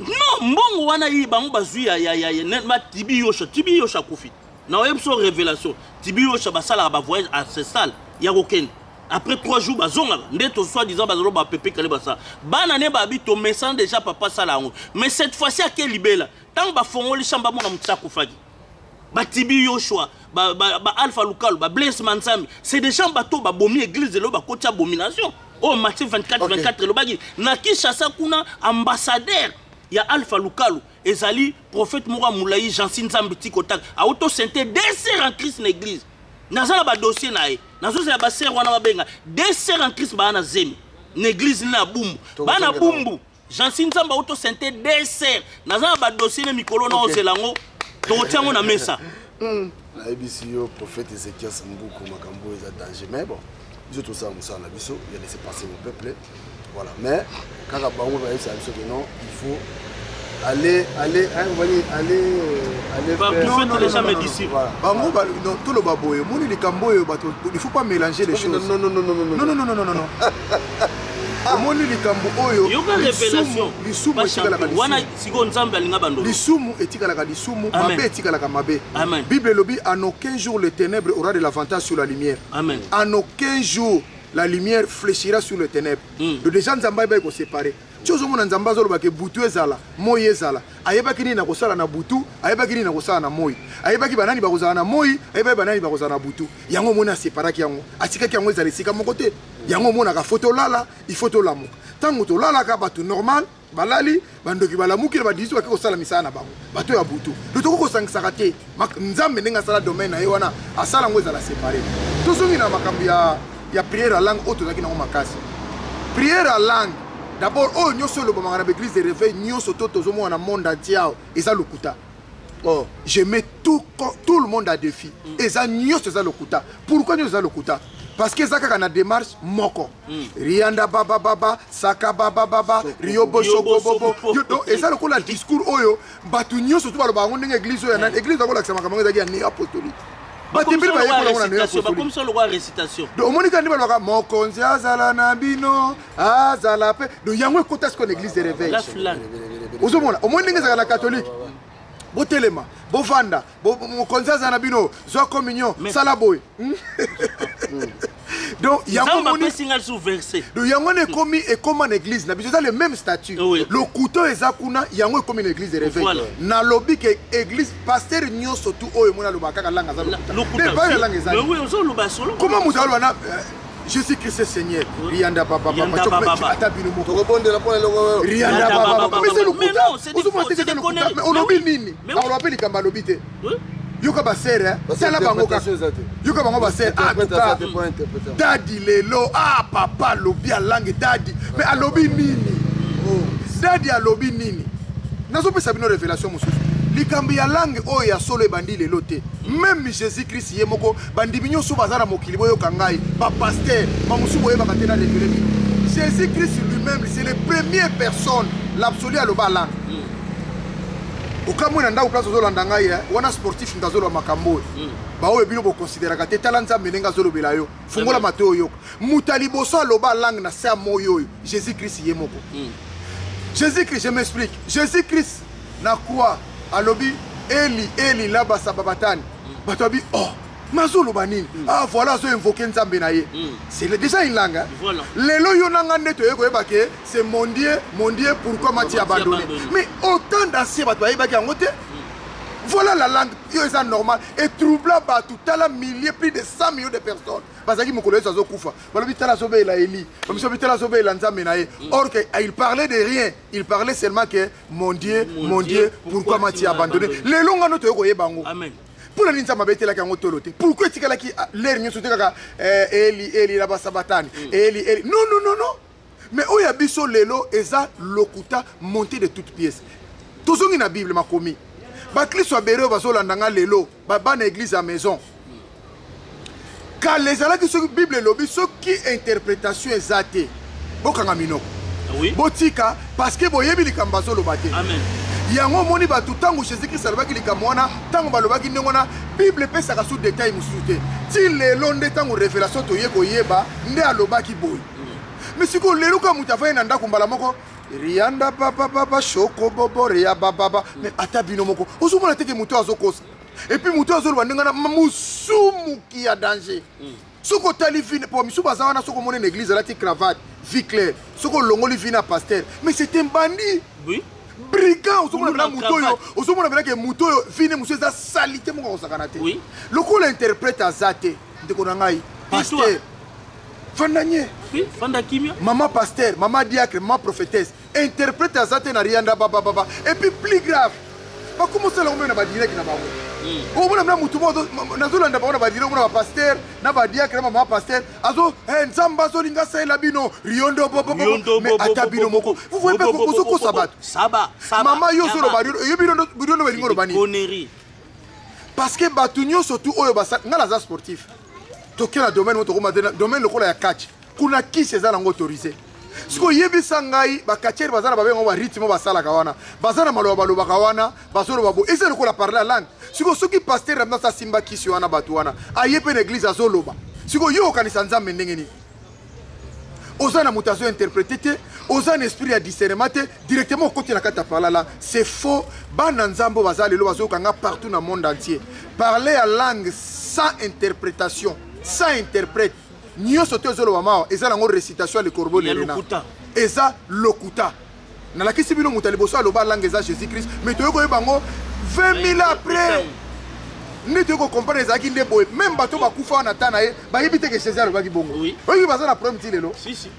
Speaker 9: Non, mbongo wana ye bango bazwi ya batibi yosha, tibi yosha akufi na oyebi so révélation. Tibi yosha basalaka bavoyage ancestral ya kokende, après 3 jours bazongaka nde to soi disant bazalo bapepe kale basala bana ne babi tomesana déjà papa asala yango. Mais cette fois-ci ake libela, ntango bafongoli chambre bamona motu akufaki. Batibi Yoshua, ba Alpha Lukalu, baBlaise Manzambi, c'est des gens bato babomi église lelo, bakoti abomination oyo Matthieu 24 24 elobaki na Kinshasa kuna, ambassadeur. ya Alpha Lukalu ezali prophète moko ya molai Jansi Nzambe Tikotaka auti osente deux sœurs en Christ na église. Naza na badossier na ye, nazozela basere wana babenga deux sœurs en Christ baa na zemi na église na Bumbu, baa na Bumbu. Jansi Nzambe auti osente deux sœurs, naza na badossier na mikolo na ozela yango, tokotia yango na mesa.
Speaker 1: Nayebisi yo prophète Ezekias Mbuku, makambo eza danger, mais bon, biso tosala mosala na biso ya laisser passer mon peuple, voilà. Mais kaka bango bayebisa biso que non, il faut aller, aller, hein, vous voyez, aller, aller
Speaker 9: Bah,
Speaker 1: faire.
Speaker 9: prophète,
Speaker 10: Non, non,
Speaker 9: les gens
Speaker 10: non,
Speaker 9: me
Speaker 10: non,
Speaker 9: disent.
Speaker 10: non.
Speaker 1: Voilà.
Speaker 10: Bango, ba, non, tout le baboye, moni likambo oyo bato, il faut pas mélanger les
Speaker 1: Non,
Speaker 10: choses.
Speaker 1: non, non, non, non, non,
Speaker 10: Non, non, non, non, non, non, non. Omoni likambo oyo
Speaker 9: Yoka révélation.
Speaker 10: lisumu
Speaker 9: Ba
Speaker 10: etikalaka
Speaker 9: champion. Wana
Speaker 10: lisumu.
Speaker 9: sikoyo Nzambe alinga bandolo.
Speaker 10: Lisumu etikalaka lisumu,
Speaker 9: Amen.
Speaker 10: mabe etikalaka mabe.
Speaker 9: Amen.
Speaker 10: Bible elobi en aucun jour le ténèbre aura de l'avantage sur la lumière.
Speaker 9: Amen.
Speaker 10: En aucun jour la lumière fléchira sur le ténèbre. Donc déjà Nzambe ayebaki koséparer. Ti ozomona Nzambe azolobaka butu ezala, moi ezala. Ayebaki nini na kosala na butu, ayebaki nini na kosala na moi. Ayebaki banani bakozala na moi, ayebaki banani bakozala na butu. Yango omoni aseparaki yango. Atikaki yango ezala esika moko te. Yango omonaka faut tolala, il faut tolamuka. Ntango tolalaka bato normal, balali, bandoki balamuki na badisi bake kosala misala na bango. Bato ya butu. Donc tokoki kosangisaka te. Nzambe ndenge asala domaine na ye wana, asala yango ezala séparé. Tozongi na makambo ya prière à langue oyo tozalaki nango makasi. Prière à langue, d'abord oyo nyonso elobamaka na baeglise de réveil nyonso to tozomona na monde entier awa, eza lokuta.
Speaker 1: Oh.
Speaker 10: Je mets tout le monde à défi. Eza nyonso eza lokuta. Pourquoi nyonso eza lokuta? Parce que eza kaka na démarche moko. Rianda baba baba, saka baba baba, riobo soko bobo. Yo, donc, eza lokola discours oyo, bato nyonso to balobaka yango ndenge église oyo ya nani, église akolakisa makambo yango ezalaki ya néo-apostolique. Bato ebele bayekola yango na néo-apostolique.
Speaker 9: Bakomisa lokola récitation.
Speaker 10: Donc, omoni kaka nde balobaka mokonzi azala na bino, azala pe. Donc, yango ekota sikoyo na église de réveil.
Speaker 9: La flamme.
Speaker 10: Ozomona, omoni ndenge ezalaka na catholique. Botelema, bovanda, mokonzi azala na bino, zwa communion, sala boye. Donc, yango
Speaker 9: Nzambe
Speaker 10: omoni
Speaker 9: apesi ngai lisusu verset.
Speaker 10: Donc, yango wana ekomi, ekoma na église na biso, eza le même statut.
Speaker 9: Oui.
Speaker 10: Lokuta oyo eza kuna, yango ekomi na église de réveil.
Speaker 9: Voilà.
Speaker 10: Nalobi ke église, pasteur nyonso tu oyo omoni alobaka kaka langue aza lokuta.
Speaker 9: Lokuta.
Speaker 10: Mais bana langue eza
Speaker 9: Mais
Speaker 10: nini?
Speaker 9: oui, ozoloba solo.
Speaker 10: Comment moto aloba na Jésus-Christ est Seigneur. Rianda baba baba.
Speaker 9: Rianda
Speaker 10: Tchok,
Speaker 9: baba
Speaker 10: mais
Speaker 9: baba.
Speaker 10: ata bino moko.
Speaker 1: Tokobondela mpona eloko oyo.
Speaker 10: Rianda
Speaker 9: Rianda
Speaker 10: baba
Speaker 9: baba
Speaker 10: baba. Mais c'est
Speaker 9: baba. Mais
Speaker 10: lokuta.
Speaker 9: non, c'est des
Speaker 10: Ozomona
Speaker 9: faux,
Speaker 10: te
Speaker 9: c'est
Speaker 10: eza
Speaker 9: des
Speaker 10: lokuta.
Speaker 9: conneries.
Speaker 10: Mais olobi
Speaker 9: Mais oui.
Speaker 10: nini?
Speaker 9: Mais oui.
Speaker 10: Aloba pe likambo alobi te.
Speaker 9: Oui.
Speaker 10: Yoka ba sœur, hein.
Speaker 1: Parce que
Speaker 10: Tala bango kaka.
Speaker 1: interprétation eza te.
Speaker 10: Yoka bango ba sœur. Ah, en tout
Speaker 1: Interprétation
Speaker 10: cas,
Speaker 1: te, point interprétation.
Speaker 10: Dadi lelo, ah papa alobi ya langue dadi. Mais alobi nini? Oh. Dadi alobi nini? Nazopesa bino révélation mosusu. Likambo ya langue oyo ya solo ebandi lelo te. Même Jésus-Christ ye moko, bandimi nyonso baza na mokili boyoka ngai, ba pasteur, ba mosusu boyebaka te na révélé bino. Jésus-Christ lui-même, c'est la première personne, l'absolu aloba langue. Okamwe na ndako place ozolanda ngai, hein, wana sportif moto azoloba makambo oyo. Baoyo bino bokonsideraka te, tala Nzambe ndenge azolobela yo. Fungola matoyi oyoka. Moto ya liboso aloba langue na se ya moi oyo, Jésus-Christ ye moko. Jésus-Christ, je m'explique. Jésus-Christ na croix alobi Eli, Eli, laba sababatani. Bato abi, oh, mazoloba nini? Ah, voilà, azo invoquer Nzambe na ye. C'est déjà une langue, hein.
Speaker 9: Voilà.
Speaker 10: Lelo yo nanga nde toye koyeba ke c'est mon Dieu, mon Dieu, pourquoi m'as-tu abandonné?
Speaker 9: abandonné?
Speaker 10: Mais autant d'anciens bato bayebaki yango te. Voilà la langue, yo eza normal. Et troubla bato, tala milliers, plus de 100 millions de personnes. Bazaki mokolo Yesu azokufa. Balobi tala azobela Eli. Balobi soki tala azobela Nzambe na ye. Or que, il parlait de rien. Il parlait seulement que mon Dieu, mon Dieu, pourquoi m'as-tu abandonné? Lelo ngano toye koyeba yango.
Speaker 9: Amen.
Speaker 10: Mpona nini Nzambe abetelaki yango tolo te? Pourquoi etikalaki, ah, l'air nyonso te kaka, Eli, Eli, laba sabatani, Eli, Eli. Non, non, non, non. Mais oyo ya biso lelo eza lokuta monté de toutes pièces. Tozongi na Bible makomi. Bakristo ya Bereo bazolanda nga lelo, ba bana église ya maison. Kala ezalaki soki Bible elobi soki interprétation eza te, bokanga minoko.
Speaker 9: Oui.
Speaker 10: Botika parce que boyebi likambo azoloba te.
Speaker 9: Amen.
Speaker 10: Yango omoni bato ntango Jésus-Christ alobaki likambo wana, ntango balobaki ndenge wana, Bible epesaka sous détail mosusu te. Ti lelo nde ntango révélation toye koyeba nde alobaki boye. Mais sikoyo lelo kaka moto afandi na ndako mbala moko, rianda papa papa shoko bobo ria baba ba. Mais ata bino moko ozomona te ke moto azokosa. Et puis moto azoloba ndenge wana, mosumuki ya danger. Soki otali vine, po misusu baza wana, soki omoni na église alati cravate, vie claire, soki olongoli vine ya pasteur, mais c'est un bandit.
Speaker 9: Oui.
Speaker 10: Brigand, ozomona
Speaker 9: Kuluna
Speaker 10: bela moto oyo,
Speaker 9: cravate.
Speaker 10: ozomona bela ke moto oyo, vine mosusu eza salité moko akosakana te.
Speaker 9: Oui.
Speaker 10: Lokola interprète aza te, ndeko na ngai,
Speaker 9: Tais-toi.
Speaker 10: pasteur, fanda nye.
Speaker 9: Oui, fanda kimia.
Speaker 10: Maman pasteur, maman diacre, maman prophétesse, interprète aza te na rianda baba baba. Et puis plus grave, bakomosala yango mpe na badirect na bango. Omona mna mutu moko nazolanda bango na badirect, omona bapasteur na badiacre na mama pasteur azo eh, nzambe azolinga asalela bino riondo bobo mais ata bino moko vous voyez mpe ozokosa bato. Mama yo ozoloba yo bino balingi oloba nini? Parce que bato nyonso tu oyo nga naza sportif, toke na domaine moko tokoma te domaine lokola ya catch, kuna kisi eza nango autorisé. Sikoyo yebisa ngai, bacatcheurs baza na babengo barythme basalaka wana, baza na maloba balobaka wana, bazoloba bo eza lokola parler langue. Sikoyo soki pasteur Ramdas asimba kisi wana, bato wana aye mpe na église azoloba, sikoyo yo okanisa nzambe ndenge nini? Oza na moto azointerprete te, oza na esprit ya discernement te, directement okoti na kati ya parler langue. C'est faux. Bana nzambe oyo baza lelo bazoyoka nga partout na monde entier, parler ya langue sans interprétation, sans interprète, nyonso te ezoloba mawa, eza nango récitation ya le corbeau
Speaker 9: Ya
Speaker 10: lerena.
Speaker 9: Lokuta.
Speaker 10: Eza lokuta. Nalakisi bino moto ya liboso aloba langue eza Jésus Christ, mais toyoki koyeba yango 20 000 après nde toyoki kocomprendre ezalaki nde boye. Même bato bakufa wana ta na ye bayebi te ke Jésus alobaki bongo. Oyebi baza na problème ti lelo.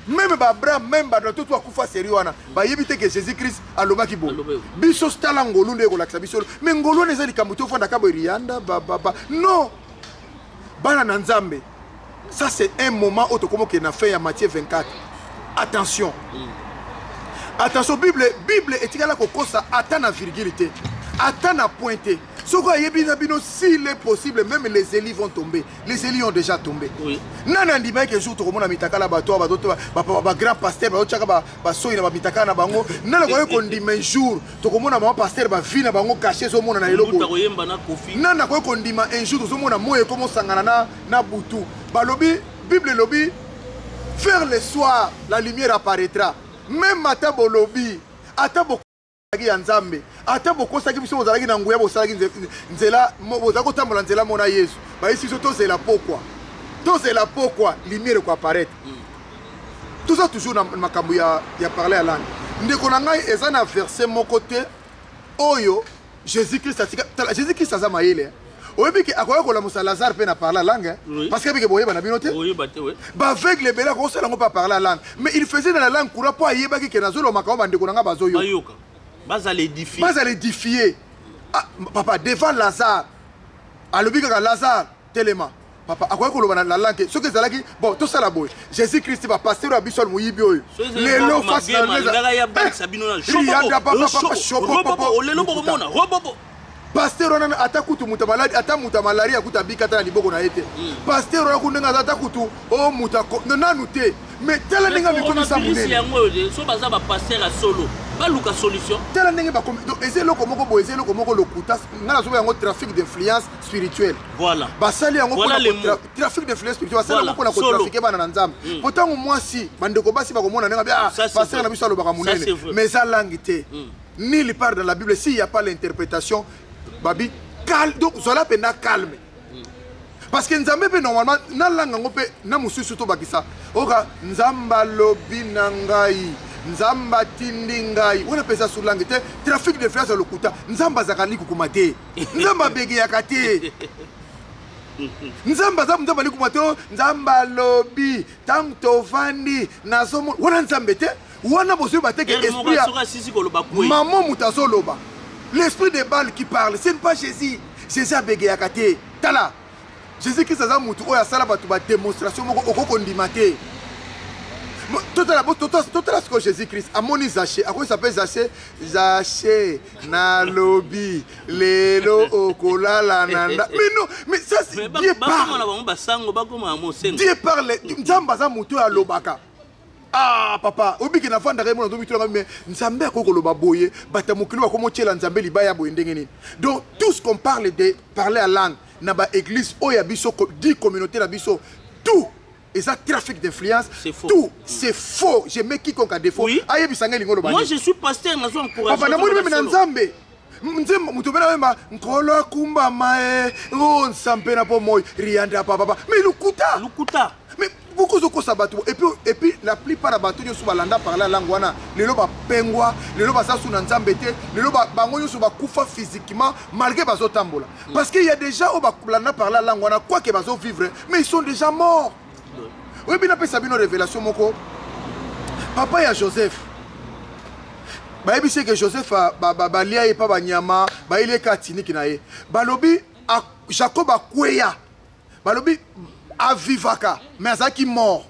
Speaker 10: Même baAbraham, même bato to akufa seri wana bayebi te ke Jésus Christ alobaki bongo. Biso tala ngolu nde ekolakisa biso, mais ngolu wana eza likambo te ofandaka boye rianda bababa. Non, bana na nzambe, ça c'est un moment oyo tokomi okende na fin ya Matthieu 24. Attention, attention, Bible etikala kokosa ata na virgule te, ata na point te. Soki ayebi na bino, s'il est possible, même les élis vont tomber, les élis ont déjà tombé. Nani andimaki ke jour tokomona mitakala bato awa bagrand pasteur bazotiaka basoi na bamitakala na bango? Nani akoki kondima un jour tokomona mama pasteur bavi na bango caché ezomona na eloko?
Speaker 9: Mbuta koyemba na Kofi.
Speaker 10: Nani akoki kondima un jour tozomona moi ekomosangana na butu? Balobi Bible elobi faire le soir la lumière apparaîtra. Même ata bolobi, ata bozalaki ya nzambe, ata bokosaki biso, bozalaki na nguya, bosalaki nzela, bozalaki kotambola nzela mona Yesu, bayesi biso tozela pokwa, tozela pokwa, lumière ekoapparaître. Toza toujours na makambo ya parler ya langue. Ndeko na ngai, eza na verset moko te oyo Jésus Christ atika. Tala, Jésus Christ aza mayele, hein. Oyebi ke akoki kolamusa Lazare mpe na parler langue, hein? Parce que ebike boyeba na bino te.
Speaker 9: Boyeba te, oui.
Speaker 10: Baaveugle ebele akosala yango mpe aparler langue, mais il faisait dans la langue courant mpo ayebaki ke nazoloba makambo bandeko na ngai bazoyoka.
Speaker 9: Bayoka. Bazala édifié.
Speaker 10: Bazala édifié. Ah, papa, devant Lazare alobi kaka Lazare telema. Papa akoki koloba na langue te. Soki ezalaki bon, tosala boye, Jésus Christ bapasteur ya biso moyibi oyo lelo face na
Speaker 9: Alingaka ya bakisa bino na
Speaker 10: Rianda, papa, papa, shobo,
Speaker 9: robobo
Speaker 10: papa.
Speaker 9: Lelo bokomona robobo.
Speaker 10: Pasteur wana ata kutu moto ya maladi, ata moto ya malaria akuta abika ata na liboko na ye te. Pasteur wana ku ndenge aza, ata kutu o moto nanu te, mais tala ndenge amikomisa
Speaker 9: Coronavirus
Speaker 10: monene.
Speaker 9: Yango oyo so baza bapasteur ya solo, baluka solution.
Speaker 10: Tala ndenge bakomi. Donc eza eloko moko boye, eza eloko moko lokuta. Ngai nazoba yango trafic d'influence spirituelle. Basali yango
Speaker 9: Voilà
Speaker 10: mpona
Speaker 9: les mots.
Speaker 10: trafic d'influence spirituelle, basali yango
Speaker 9: Voilà,
Speaker 10: mpona
Speaker 9: solo.
Speaker 10: kotrafiquer bana na nzambe. Po ntango mwasi, bandeko basi bakomona ndenge babi, ah,
Speaker 9: Ça, c'est
Speaker 10: pasteur
Speaker 9: vrai.
Speaker 10: na biso alobaka
Speaker 9: Ça,
Speaker 10: monene,
Speaker 9: c'est vrai.
Speaker 10: mais eza langue te. Nulle part dans la Bible, s'il y a pas l'interprétation, babi calme. Donc zala mpenza calme, parce que nzambe mpe normalement na langue yango mpe na mosusu tobakisa oka nzambe alobi na ngai, nzambe atindi ngai, wana mpe eza sur langue te, trafic d'influence ya lokuta. Nzambe azalaka likukuma te, nzambe abegeyaka te, nzambe aza nzambe alikuma te. O, nzambe alobi ntango tovandi nazomona wana nzambe te, wana bozoyeba te ke
Speaker 9: Ere moko
Speaker 10: esprit ya
Speaker 9: soki asisi koloba kwei.
Speaker 10: Maman moto azoloba, l'esprit de Baal qui parle, ce n'est pas Jésus. Jésus abegeyaka te. Tala, Jésus Christ aza motu oyo asala bato badémonstration moko okoki kondima te. Totala totala sikoyo Jésus Christ amoni Zache, akoyisa mpe Zache: Zache, nalobi lelo okolala na nda. Mais non, mais ça c'est
Speaker 9: Mais
Speaker 10: Dieu
Speaker 9: bakoma
Speaker 10: parle.
Speaker 9: Na bango basango bakoma na mosengo.
Speaker 10: Dieu parle. Nzambe aza motu oyo alobaka. Ah papa, obiki nafandaka ye mona azomitulanga, mais nzambe akoki koloba boye, bato ya mokili bakomi otiela nzambe libaya boye ndenge nini? Donc tout ce qu'on parle de parler à langue na baéglise oyo ya biso, di communauté na biso, tout eza trafic d'influence. Tout c'est faux. Je mets quiconque à défaut ayebisa ngai elingi oloba
Speaker 9: Moi,
Speaker 10: nini.
Speaker 9: je suis pasteur, nazo encourage.
Speaker 10: Papa, namoni meme na nzambe nzembo moto mpe nayemba nkolo akumbama e o nsampe na po moi rianda papapa, mais lokuta.
Speaker 9: Lokuta.
Speaker 10: Mais beaucoup ozokosa bato. Et puis la plupart ya bato nyonso balanda parler langue wana lelo bapengwa, lelo baza su na nzambe te, lelo bango nyonso bakufa physiquement malgré bazotambola, parce que il y a déjà oyo balanda parler langue wana, quoique bazovivre, mais ils sont déjà morts. Oyebi, napesa bino révélation moko. Papa ya Joseph, bayebisi eke Joseph balia ye mpa banyama, bayeli ye ka tiniki na ye. Balobi Jacob akweya, balobi avivaka, mais azalaki mort.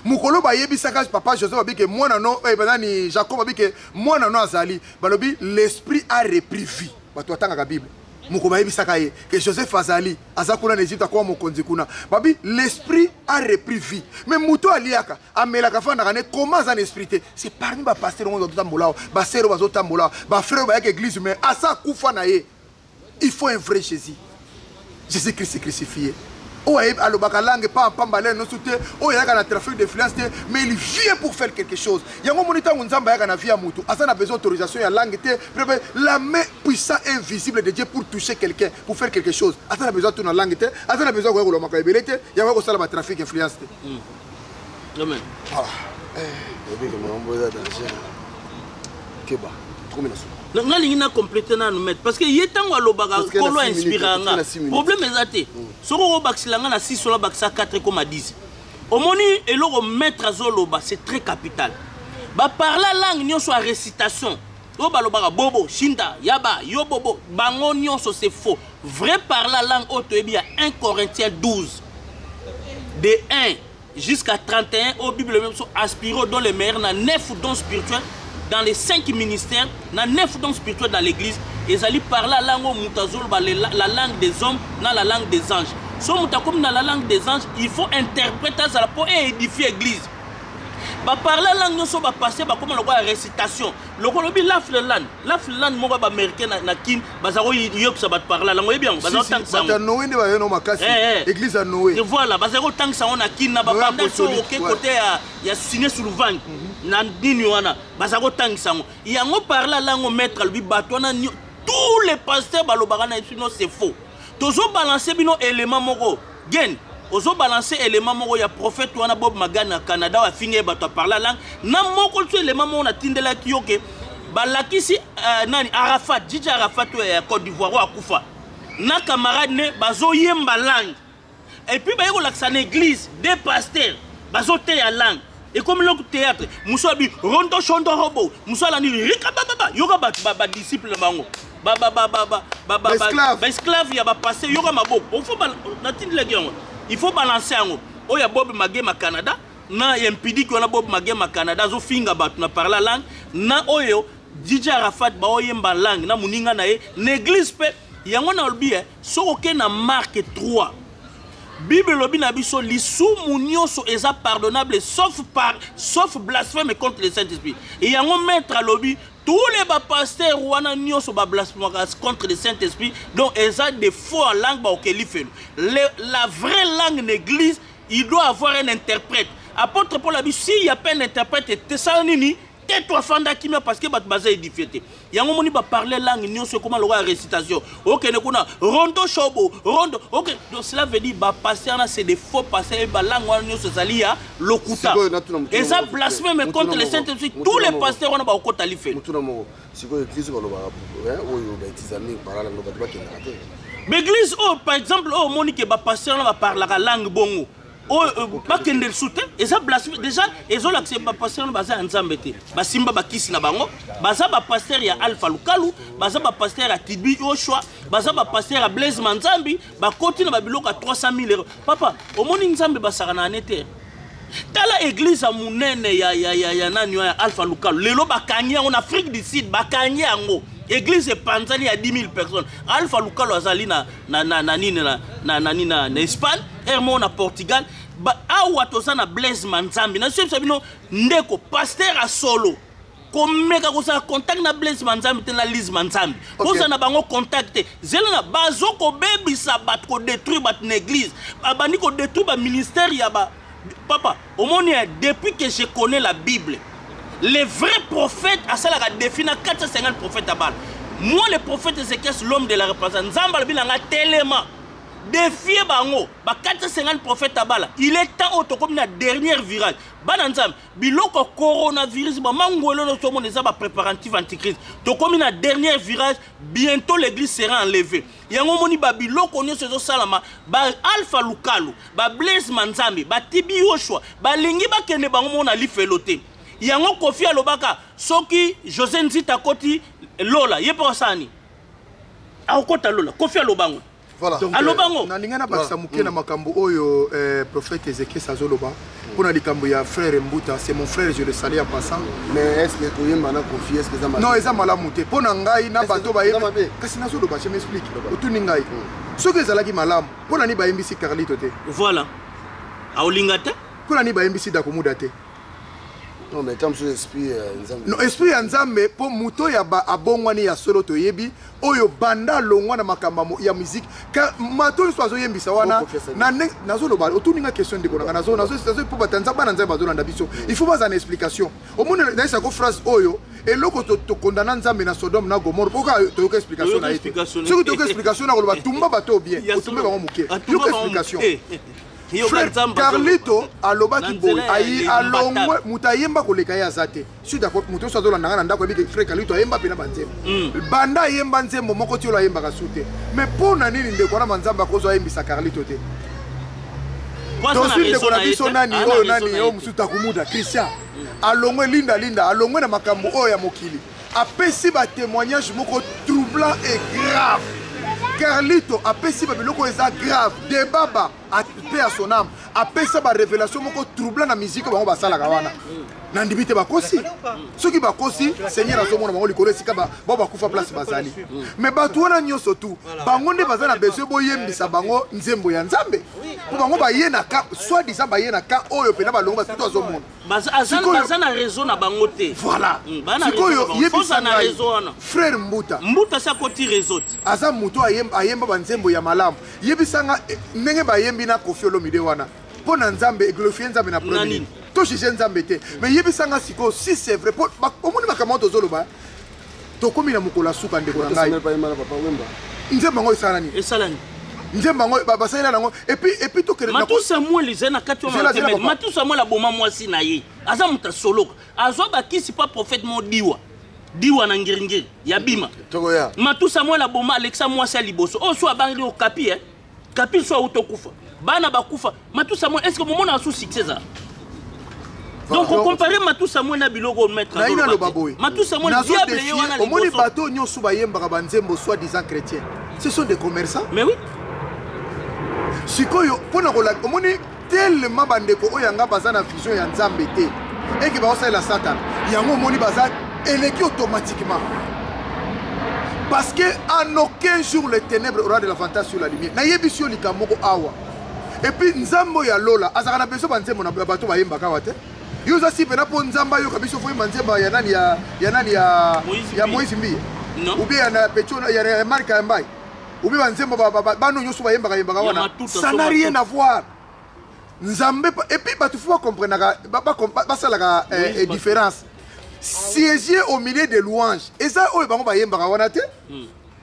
Speaker 10: Mokolo bayebisaka papa Joseph abike mwana no eh, nani, Jacob abike mwana no azali, balobi l'esprit a repris vie. Bato batangaka Bible, moko bayebisaka ye ke Joseph azali, aza kuna na Egypte, akoma mokonzi kuna. Babi l'esprit a repris vie, mais moto aliaka, amelaka, afandaka ne koma, aza na esprit te. C'est parmi bapasteur ngo bazotambola awa, basere bazotambola awa, bafrère oyo bayaka église, mais asa akufa na ye. Il faut un vrai Jésus, Jésus Christ crucifié, oyo ayebi alobaka langue pa pamba lene nyonso te, oyo ayaka na trafic d'influence te, mais il vient pour faire quelque chose. Yango omoni, ntango Nzambe ayaka na vie ya motu, aza na besoin autorisation ya langue te. La main puissant et invisible de Dieu pour toucher quelqu'un, pour faire quelque chose, aza na besoin tuna langue te, aza na besoin koya kolomaka ebele te, yango kosala batrafic influence te.
Speaker 9: Amen.
Speaker 1: Ah, obike makambo eza danger, keba, tokomi na suka.
Speaker 9: Nga lingi na complete nanu, maître, parce que ye ntango alobaka, Nkolo ainspiraka nga. Problème eza te. Soki okobakisela nga na 6, ola bakisa 4, ekoma 10. Omoni eloko maître azoloba, c'est très capital. Baparla langue nyonso ya récitation oyo balobaka bobo shinda yaba yo bobo bango nyonso, c'est faux. Vrai parla langue oyo toyebi ya 1 Corinthiens 12 de 1 jusqu'à 31, oyo Bible même so aspiré dans les meilleurs na 9 dons spirituels dans les 5 ministères, na 9 dons spirituels dans l'église. Ezali parla langue oyo moto azoloba la langue des hommes na la langue des anges. So moto akomi na la langue des anges, il faut interprète azala mpo édifier église. Baparla langue nyonso bapasse bakóma lokola récitation, lokola obi lafleland lafleland moko ya baaméricain na Kin, baza koyokisa bato parla langue. Oyebi yango, baza kotangisa
Speaker 10: yango. Noé nde baye no makasi. Église ya Noé.
Speaker 9: Voilà, baza kotangisa yango na Kin na babanda. So oke kote ya Sine Sulvang na nini wana, baza kotangisa yango. Yango parla langue, maître alobi bato wana, tous les pasteurs balobaka na bino, c'est faux. Tozobalance bino élément moko gen, ozobalance élément moko ya prophète wana Bob Magan na Canada, oyo afingi ye bato aparla langue na moko. So élément moko natindelaki yo ke balakisi nani, Arafat, Dj Arafat oyo ya Côte d'Ivoire, oyo akufa na camarade ne, bazoyemba langue. Et puis baye kolakisa na église deux pasteurs bazoteya langue, ekomi loko théâtre. Mosu abi rondo shondo robo, mosu alandi rika bababa. Yoka bato badisciple na bango, baesclave ya bapaster. Yoka maboko ofo natindelaki yango, il faut balancer yango oyo ya Bob Magema Canada na ya mpidiki wana. Bob Magema Canada azofinga bato na parla langue, na oyo DJ Arafat baoyemba langue na moninga na ye na église. Mpe yango nalobi, soki okei na Marc 3, Bible elobi na biso lisumu nyonso eza pardonnable sauf blasphème contre le Saint-Esprit. E yango maître alobi tous les bapasteur wana nyonso bablasphemaka contre le Saint-Esprit, donc eza des faux en langue, baokeli felo. La vraie langue na église, il doit avoir un interprète. Apôtre Paul abi s'il y a pas un interprète, tesala nini te, to afanda kimia, parce que bato baza édifie te. Yango moni baparle langue nyonso ekoma lokola ya récitation. Okende kuna rondo shobo rondo ok. Donc cela veut dire bapasteur wana, c'est des faux pasteurs. E balangue wana nyonso ezali ya lokuta, eza blasphème contre le Saint-Esprit. Tous les pasteurs wana bakokota lifelo.
Speaker 1: Motuna moko sikoyo: église balobaka oyo baetiza mingi parala ngo, bato bakendaka te?
Speaker 9: Baeglise oyo, par exemple, oyo omoni ke bapasteur wana baparlaka langue bongo, oyo bakende lisusu te, eza blasphème déjà. Ezolakisa bapasteur wana baza ya Nzambe te, basimba bakisi na bango. Baza bapasteur ya Alpha Lukalu, baza bapasteur ya Tibi Yoshua, baza bapasteur ya Blaise Manzambi, bakoti na babiloko ya 300 000 euro. Papa, omoni Nzambe basaka na ane te. Tala église ya monene ya nani, ya Alpha Lukalu, lelo bakangi yango na Afrique du Sud, bakangi yango, église epanzani ya 10 000 personnes. Alpha Lukalu azali na nini, na nini, na Espagne, ere moko na Portugal. Awa toza na Blaise Manzambi. Nasoyebisa bino, ndeko pasteur asolo komeka kozala contact na Blaise Manzambi te, na Lise Manzambi, kozala na bango contact te. Zela na bazo kobebisa bato, kodétruire bato na église, babandi kodétruire baministère ya ba papa. Omoni, depuis que je connais la Bible, les vrais prophètes asalaka défi na 450 prophètes ya bala. Moi, le prophète Ézéchias, l'homme de la repentance, Nzambe alobi na nga telema. Défier bango ba 450 prophètes abala. Il est temps oyo tokomi na dernière virage. Bana Nzambe, biloko coronavirus ba mangwelo no tomona eza ba préparatif antichrist. Tokomi na dernière virage, bientôt l'église sera enlevée. Yango omoni ba biloko nyonso ezosalama, ba Alpha Lukalu, ba Blaise Manzambe, ba Tibi Yoshua, balingi bakende bango mona lifelo te. Yango Koffi alobaka soki José Nzita akoti lola, ye mpe asala nini? Akokota lola. Koffi alobango.
Speaker 10: Voilà. Donc,
Speaker 9: alobango.
Speaker 10: Nalinga na bakisa moke na makambo oyo prophète Ezekiel azoloba mpona likambo ya frère Mbuta. C'est mon frère, je le salue en passant.
Speaker 1: Mais est-ce que koyemba na Koffi, est-ce que eza mabe?
Speaker 10: Non, eza malamu te mpo na ngai na bato bayemba. Kasi nazoloba, je m'explique. Otuni ngai. Soki ezalaki malamu, mpo na nini bayembisi Carlito te?
Speaker 9: Voilà. Aolinga te?
Speaker 10: Mpo na nini bayembisi Dakumuda te?
Speaker 1: Non, mais tant mosusu esprit ya Nzambe.
Speaker 10: Non, esprit ya Nzambe, mpo moto ya ba abongwani ya solo toyebi, oyo banda alongwa na makambo ya musique. Ka mato nyonso azoyembisa wana,
Speaker 1: Bon, professeur.
Speaker 10: na ndenge nazoloba, otuni nga question ndeko na nga, nazo, nazo, nazo, mpo bato ya Nzambe, bana Nzambe bazolanda biso. Il faut bazala na explication. Omoni, nayesa ko phrase oyo, eloko tokondana Nzambe na Sodome na Gomorre, mpo kaka toyoka explication na ye te.
Speaker 9: Toyoka explication na ye.
Speaker 10: Soki toyoka explication na koloba, tumba bato bien,
Speaker 9: Ya
Speaker 10: otumbe
Speaker 9: solo.
Speaker 10: bango moke.
Speaker 9: Atumba
Speaker 10: Yoka
Speaker 9: bango
Speaker 10: explication.
Speaker 9: moke. Yoka
Speaker 10: Frère
Speaker 9: Nzambe azoloba.
Speaker 10: Carlito alobaki
Speaker 9: Na
Speaker 10: boye,
Speaker 9: nzela ya
Speaker 10: ayi
Speaker 9: Lemba
Speaker 10: alongwe,
Speaker 9: Tata.
Speaker 10: moto ayemba koleka ye aza te. Suis d'accord, moto nyonso azolanda nga na ndako ayebi ke frère Carlito ayemba mpe na banzembo. Banda ayemba nzembo moko ti oyo ayembaka su te. Mais mpo na nini ndeko wana Nzambe akozwa ayembisa Carlito te?
Speaker 9: Po aza na
Speaker 10: Tozwi ndeko
Speaker 9: raison
Speaker 10: na
Speaker 9: na ye
Speaker 10: biso
Speaker 9: te.
Speaker 10: nani,
Speaker 9: Aza na
Speaker 10: oyo
Speaker 9: raison
Speaker 10: nani,
Speaker 9: na ye
Speaker 10: oyo
Speaker 9: te.
Speaker 10: mosusu Takumuda, Christian. Alongwe Linda Linda, alongwe na makambo oyo ya mokili. Apesi ba témoignage moko troublant et grave. Carlito apesi ba biloko eza grave. Debaba paix à son âme, apesa ba révélation moko troublant na musique bango basalaka wana. Nandimi te bakosi. Soki bakosi, Seigneur azomona bango likolo esika ba bakufa place bazali. Mais bato wana nyonso tu, bango nde baza na besoin boyembisa bango nzembo ya Nzambe. Po bango baye na ka, soi-disant baye na ka oyo pena balongo bato tu azomona.
Speaker 9: Baza na réseau na bango te.
Speaker 10: Voilà.
Speaker 9: Baza na
Speaker 10: Sikoyo,
Speaker 9: réseau na bango.
Speaker 10: yebisa
Speaker 9: Foza na
Speaker 10: ngai,
Speaker 9: réseau wana.
Speaker 10: Frère Mbuta.
Speaker 9: Mbuta sa koti réseau te.
Speaker 10: Aza moto ayemba ba nzembo ya malamu. Yebisa nga, ndenge bayembi na Koffi Olomide wana. Mpo na Nzambe, glorifier Nzambe na premier.
Speaker 9: Na nini?
Speaker 10: To juger Nzambe te. Mais yebisa nga sikoyo, si c'est vrai, po, ba, omoni makambo oyo tozoloba, tokomi na mokolo ya suka ndeko na ngai.
Speaker 1: Samuel Payemba na Papa Wemba.
Speaker 10: Nzembo yango esala nini?
Speaker 9: Esala nini?
Speaker 10: Nzembo yango, basalela nango. Et puis, et puis tokende na
Speaker 9: Matou Samuel eza na kati ya
Speaker 10: Zela, zela,
Speaker 9: Matou
Speaker 10: papa.
Speaker 9: Matou Samuel aboma mwasi na ye. Aza moto asoloka. Azwa bakisi pa prophète mo diwa. Diwa na ngiringiri ya bima.
Speaker 1: Tokoya.
Speaker 9: Matou Samuel aboma Alexa mwasi ya liboso. Oyo so abangi o kapi, hein. Kapi so auto kufa. Bana bakufa. Matou Samuel, est-ce que momona asu succès ça? Donc, on compare Matou Samuel na biloko maître
Speaker 10: Na ina
Speaker 9: Azolo
Speaker 10: loba
Speaker 9: Bate.
Speaker 10: boye.
Speaker 9: Matou Samuel,
Speaker 10: Nazo
Speaker 9: diable
Speaker 10: défier,
Speaker 9: ye wana
Speaker 10: omoni
Speaker 9: liboso.
Speaker 10: bato nyonso bayembaka ba nzembo soi-disant chrétien. Ce sont des commerçants.
Speaker 9: Mais oui.
Speaker 10: Sikoyo, pona kola, omoni tellement bandeko oyo yanga baza na vision ya Nzambe te. Et que baosalela Satan. Yango omoni baza eleki automatiquement. Parce que en aucun jour le ténèbre aura de l'avantage sur la lumière. Nayebisi yo likambo moko awa. Et puis Nzambe ya Lola azaka na besoin ba nzembo na bato bayembaka awa te. Yo oza si pena po Nzambe ayoka biso fo yemba nzembo ya nani ya, ya nani ya,
Speaker 9: Moïse
Speaker 10: ya
Speaker 9: Mbiye.
Speaker 10: Moïse Mbiye.
Speaker 9: Non.
Speaker 10: Ou bien ya na Petio, ya, ya Marc Mbaye. Ou bien ba nzembo ba, ba, ba, bano nyonso bayembaka yembaka
Speaker 9: Ya
Speaker 10: wana.
Speaker 9: matuta,
Speaker 10: Ça n'a
Speaker 9: so
Speaker 10: rien
Speaker 9: matuta.
Speaker 10: à voir. Nzambe pa, et puis bato fo ba comprenaka, ba, ba, ba, basalaka,
Speaker 9: Moïse
Speaker 10: eh,
Speaker 9: Mbiye.
Speaker 10: différence. Siéger au milieu des louanges. Et ça oyo bango bayembaka wana te.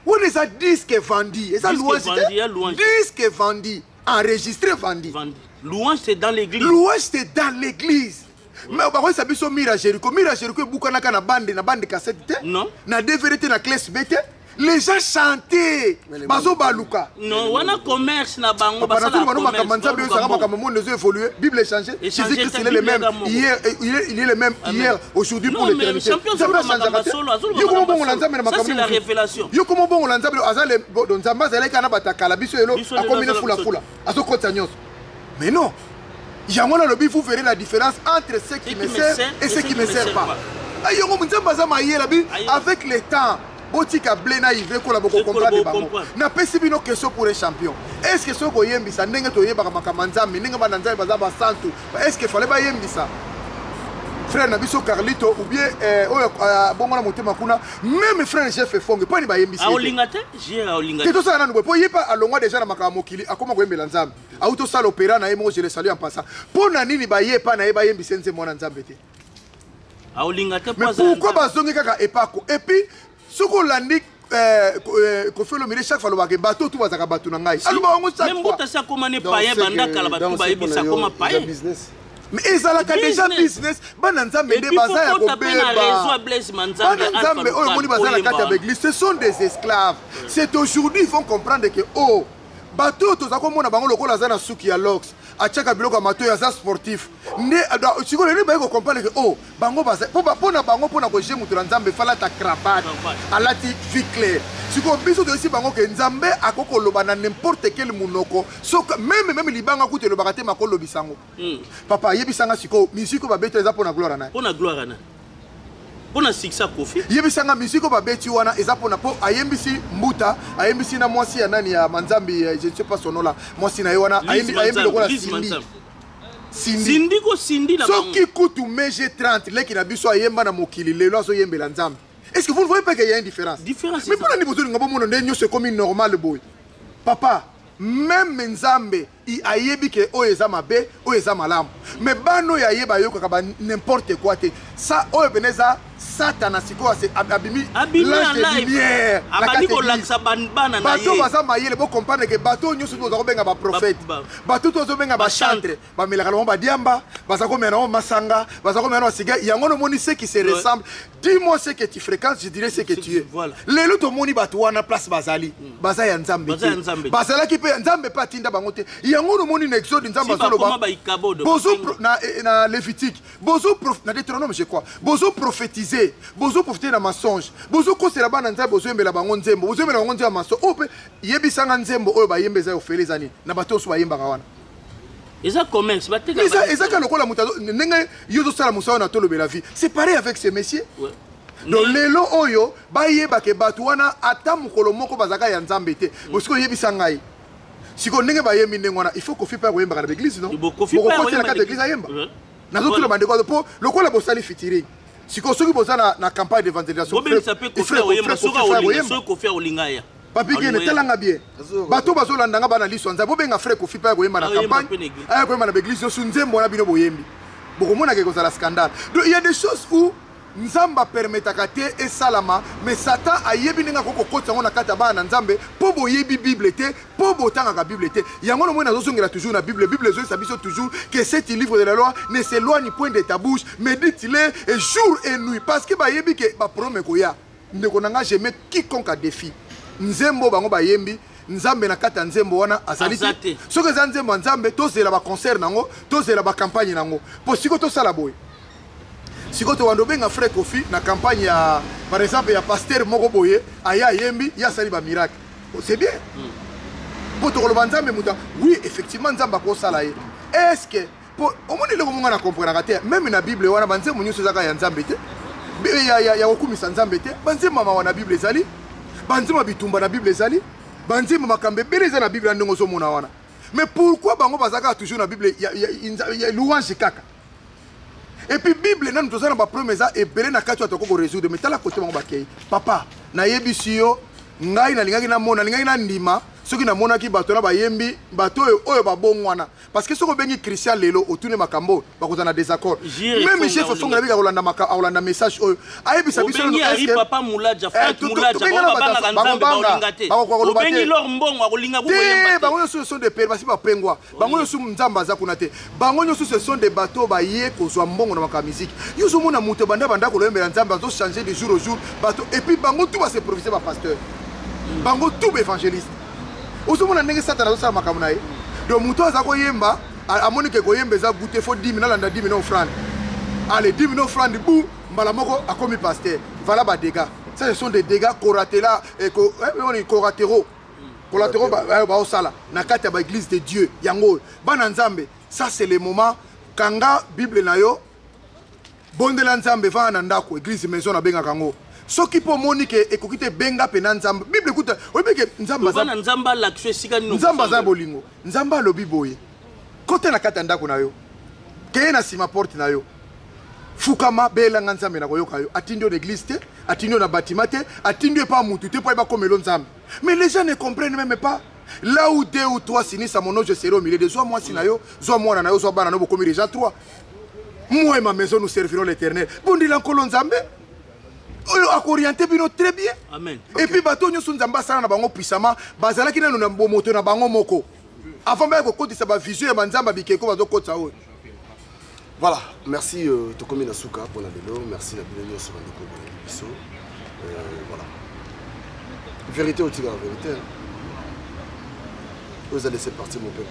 Speaker 10: Wana eza disque vendu. Eza
Speaker 9: Disque
Speaker 10: louange te.
Speaker 9: vendu, ya louange.
Speaker 10: Disque vendu. Enregistré vendu.
Speaker 9: Vendu. Louange c'est dans l'église.
Speaker 10: Louange c'est dans l'église. Mais bakoyesa biso mur à Jéricho. Mur à Jéricho ebukanaka na bande, na bande cassette te.
Speaker 9: Non.
Speaker 10: Na DVD te, na clé USB te. Les gens chantaient. Bazo baluka.
Speaker 9: Non, wana commerce na bango,
Speaker 10: Papa,
Speaker 9: basala
Speaker 10: natuni bango
Speaker 9: commerce,
Speaker 10: makambo Nzambe,
Speaker 9: baluka
Speaker 10: oyo ezalaka
Speaker 9: mbongo.
Speaker 10: makambo monde ezo évoluer. Bible est changée.
Speaker 9: Échangé,
Speaker 10: Jésus-Christ,
Speaker 9: ta
Speaker 10: il est le
Speaker 9: Bible
Speaker 10: même
Speaker 9: eza moko.
Speaker 10: hier, il est le même
Speaker 9: Amen.
Speaker 10: hier, aujourd'hui
Speaker 9: Non,
Speaker 10: pour
Speaker 9: mais
Speaker 10: l'éternité.
Speaker 9: champion,
Speaker 10: Nzambe
Speaker 9: azoloba
Speaker 10: achangeaka
Speaker 9: makambo
Speaker 10: te.
Speaker 9: solo, azoloba
Speaker 10: Yo komo
Speaker 9: makambo
Speaker 10: bongo na
Speaker 9: solo.
Speaker 10: Nzambe na
Speaker 9: Ça,
Speaker 10: makambo
Speaker 9: c'est la
Speaker 10: mosusu.
Speaker 9: révélation.
Speaker 10: Yo komo bongo na Nzambe, aza le, bo, donc Nzambe azalaki kaka na batakala, biso elo,
Speaker 9: Biso lelo
Speaker 10: akomi na
Speaker 9: azala
Speaker 10: fula
Speaker 9: biso.
Speaker 10: fula. Azokotisa nyonso. Mais non. Yango na lobi, vous verrez la différence entre ceux qui me servent et ceux qui ne me servent pas. Ay, yango Nzambe aza mayele, bi,
Speaker 9: Aye.
Speaker 10: avec le temps, botika blé na ivre kola boko
Speaker 9: Ekola
Speaker 10: comprendre
Speaker 9: boko
Speaker 10: bango.
Speaker 9: comprendre.
Speaker 10: Napesi bino question pour un champion. Est-ce que soki koyembisa ndenge toyebaka makambo ya Nzambe, ndenge bana Nzambe baza basantu, est-ce que fallait bayembisa frère na biso Carlito ou bien oyo, bongo na motema kuna, même frère Jeff Fonge, poni bayembisi ye te?
Speaker 9: Aolinga te? Jere aolinga
Speaker 10: Te
Speaker 9: te.
Speaker 10: tosala nanu boye, po ye pa alongwa déjà na makambo ya mokili, akoma koyembela Nzambe. Auti tosala opéra na ye moko, je le salue en passant. Mpo na nini baye pa na ye bayembisa nzembo wana Nzambe te?
Speaker 9: Aolinga te, po
Speaker 10: Mais
Speaker 9: azala
Speaker 10: pourquoi
Speaker 9: Nzambe?
Speaker 10: bazongi kaka epako? Et puis, soki olandi eh, eh, Koffi Olomide chaque fois alobaka bato tout bazaka bato na ngai, alobaka yango chaque fois.
Speaker 9: Mbuta si akoma ne paye banda kala, bato bayebisa akoma paye.
Speaker 10: Mais ezalaka déjà business. Bana Nzambe nde baza ya kobeba. Bana Nzambe oyo omoni baza na kati ya baeglise, ce sont des esclaves. C'est aujourd'hui ils vont comprendre que, oh, bato oyo toza komona bango lokola aza na suki ya lox, atiaka biloko ya matoi, aza sportif nde. Sikoyo nde baye kocomprendre ke, oh, bango baza mpo na bango, mpo na koje moto na Nzambe falata cravate, alati vie claire. Sikoyo biso toyesi bango ke Nzambe akoki koloba na n'importe quel monoko, soki même libanga kutu elobaka te, makolobisa yango. Papa, ayebisanga sikoyo, musique oyo babeti eza mpo na gloire na
Speaker 9: Mpo na gloire na, mpo na succès Kofi.
Speaker 10: Yebisanga, musique oyo babeti wana eza mpona mpo ayembisi Mbuta, ayembisi na mwasi ya nani, ya Manzambi, je ne sais pas son nom là, mwasi na ye wana ayembi lokola Cindy.
Speaker 9: Cindy ko Cindy na
Speaker 10: Soki kutu Mege 30 leki na biso ayemba na mokili, lelo azoyembela Nzambe. Est ce que vous ne voyez pas qu'il y a une différence?
Speaker 9: Différence.
Speaker 10: Mais mpona nini bozolinga bomona nde nyonso ekomi normal boye? Papa, même Nzambe ayebi ke oyo eza mabe, oyo eza malamu, mais bana oyo ayeba ayokaka ba n'importe quoi te. Sa oyo pene eza Satana. Sikoyo abimi l'ange de lumière.
Speaker 9: Abandi kolakisa bana
Speaker 10: na bato baza mayele. Bocomprendre ke bato oyo nyonso toza kobenga baprophète, bato tozobenga bachantre, bamelaka nango badiamba, baza komela nango masanga, baza komela nango basiga. Yango nomoni ce qui se ressemble. Dis-moi ce que tu fréquentes, je dirai ce que tu es. Lelo tomoni bato wana place bazali, baza ya Nzambe te, bazalaki mpe Nzambe mpe atinda bango te. Yango nomoni na Exode, Nzambe azoloba na Lévitique, bozo, na Deutéronome je crois, bozo prophétiser, bozo profiter na mensonge, bozokosela bana Nzambe, bozoyembela bango nzembo, bozoyembela bango nzembo ya mensonge. Oyo mpe yebisanga, nzembo oyo bayemba eza ofele, eza nini na bato oyo bayembaka wana?
Speaker 9: Eza commerce.
Speaker 10: Eza kaka lokola moto ndenge yo ozosala mosala na Tolobela Vie, c'est pareil avec ce monsieur. Donc lelo oyo bayebake bato wana ata mokolo moko bazalaka ya Nzambe te. Bosiko oyebisa ngai sikoyo, ndenge bayembi ndenge wana, il faut Kofi mpe akoyembaka na baeglise, non? Bokokotela kati église ayemba. Nazotuna bandeko mpo lokola bosali featuring, sikoyo soki boza na campagne d'évangélisation, Papi Gene, talanga bien, bato bazolandanga, bana liso ya Nzambe, bobenga frère Kofi mpe akoyemba na campagne, aya koyemba na baeglise nyonso nzembo wana bino boyembi, bokomonaka ekozala scandale. Donc il y a des choses où Nzambe apermetaka te esalama, mais Satan ayebi ndenge akoki kokotisa yango na kati ya bana na Nzambe, mpo boyebi Bible te, mpo botangaka Bible te. Yango nomoi nazozongela toujours na Bible. Bible ezoyesa biso toujours que cet livre de la loi ne s'éloigne point de ta bouche, médite-le et jour et nuit, parce que bayebi ke baproblème ekoya. Ndeko na nga, je mets quiconque à défi, nzembo bango bayembi, Nzambe na kati ya nzembo wana azali te. Soki eza nzembo ya Nzambe, tozela baconcert nango, tozela bacampagne nango, mpo sikoyo tosala boye. Sikoyo tobanda obenga frère Kofi na campagne ya, par exemple, ya pasteur moko boye, aya ayembi, ye asali bamiracle, c'est bien, mpo tokoloba Nzambe moto. Oui, effectivement, Nzambe akosala ye. Est ce que po omoni eloko monga na comprenaka te? Même na Bible wana, banzembo nyonso ezaka ya Nzambe te, ya kokumisa Nzambe te. Banzembo mawa na Bible ezali, banzembo bitumba na Bible ezali, banzembo makambo ebele eza na Bible ya ndenge ozomona wana. Mais pourquoi bango baza kaka toujours na Bible ya louange kaka? Et puis Bible nanu toza na baproblème eza ebele na kati oyo tokoki korésoudre, mais tala kote bango bakei. Papa, nayebisi yo, ngai nalingaki namona, nalingaki nandima soki namonaki bato na bayembi, bato oyo oyo babongwana, parce que soki obengi Christian lelo, otuni makambo, bakozala na désaccord. Même chef Fonga nabiki akolanda message oyo, ayebisa biso.
Speaker 9: Papa Mulaja, Frank Mulaja, babangaka te. Obengi Lor Mbongo, akolinga.
Speaker 10: Te, bango nyonso sont des pères, basi bapengwa. Bango nyonso Nzambe aza kuna te. Bango nyonso ce sont des bateaux baye kozwa mbongo na makambo ya musique. Yo ozomona moto banda koloyembela Nzambe, azochanger de jour au jour bato. Et puis bango tout bas'improvise bapasteur, bango tout baévangéliste. Ozomona ndenge Satana azosala makambo na ye. Donc moto aza koyemba, amoni ke koyemba eza goûte, faut dîme, nalanda dîme na offrande, allez, dîme na offrande, bu mbala moko akomi pasteur. Voilà badégâts. Ça, ce sont des dégâts coratela, coratéraux, collatéraux baosala na kati ya baéglise de Dieu. Yango oyo, bana Nzambe, ça c'est le moment. Kanga Bible na yo, bondela Nzambe, vanda na ndako, église maison nabengaka yango. Soki mpo omoni ke ekoki te, benga mpe na Nzambe. Bible ekuta, oyebi ke Nzambe
Speaker 9: Nzambe alakisa esika nini.
Speaker 10: Nzambe aza bolingo. Nzambe alobi boye: kota na kati ya ndako na yo, keye na nsima porte na yo, fukama, belanga Nzambe, na koyoka yo. Atindi yo na église te, atindi yo na bâtiment te, atindi yo epa mutu te mpo ayeba komelo Nzambe. Mais les gens ne comprennent même pas. Là où deux ou trois s'unissent à mon nom, je serai au milieu de. Zwa mwasi na yo, zwa mwana na yo, zwa bana na yo, bokomi déjà trois. Moi et ma maison, nous servirons l'Éternel. Bondela Nkolo Nzambe oyo. akooriente bino très bien.
Speaker 9: Amen.
Speaker 10: Et puis bato nyonso Nzambe asala na bango puissamment, bazalaki nano na bomoto na bango moko avant baya kokotisa bavision ya banzambe ya bikeko bazokotisa oyo.
Speaker 1: Voilà, merci tokomi na suka mpona lelo. Merci na bino nyonso bandeko bolandi biso. Voilà, vérité otikaka vérité, hein. Oyo eza laisser partir mon peuple.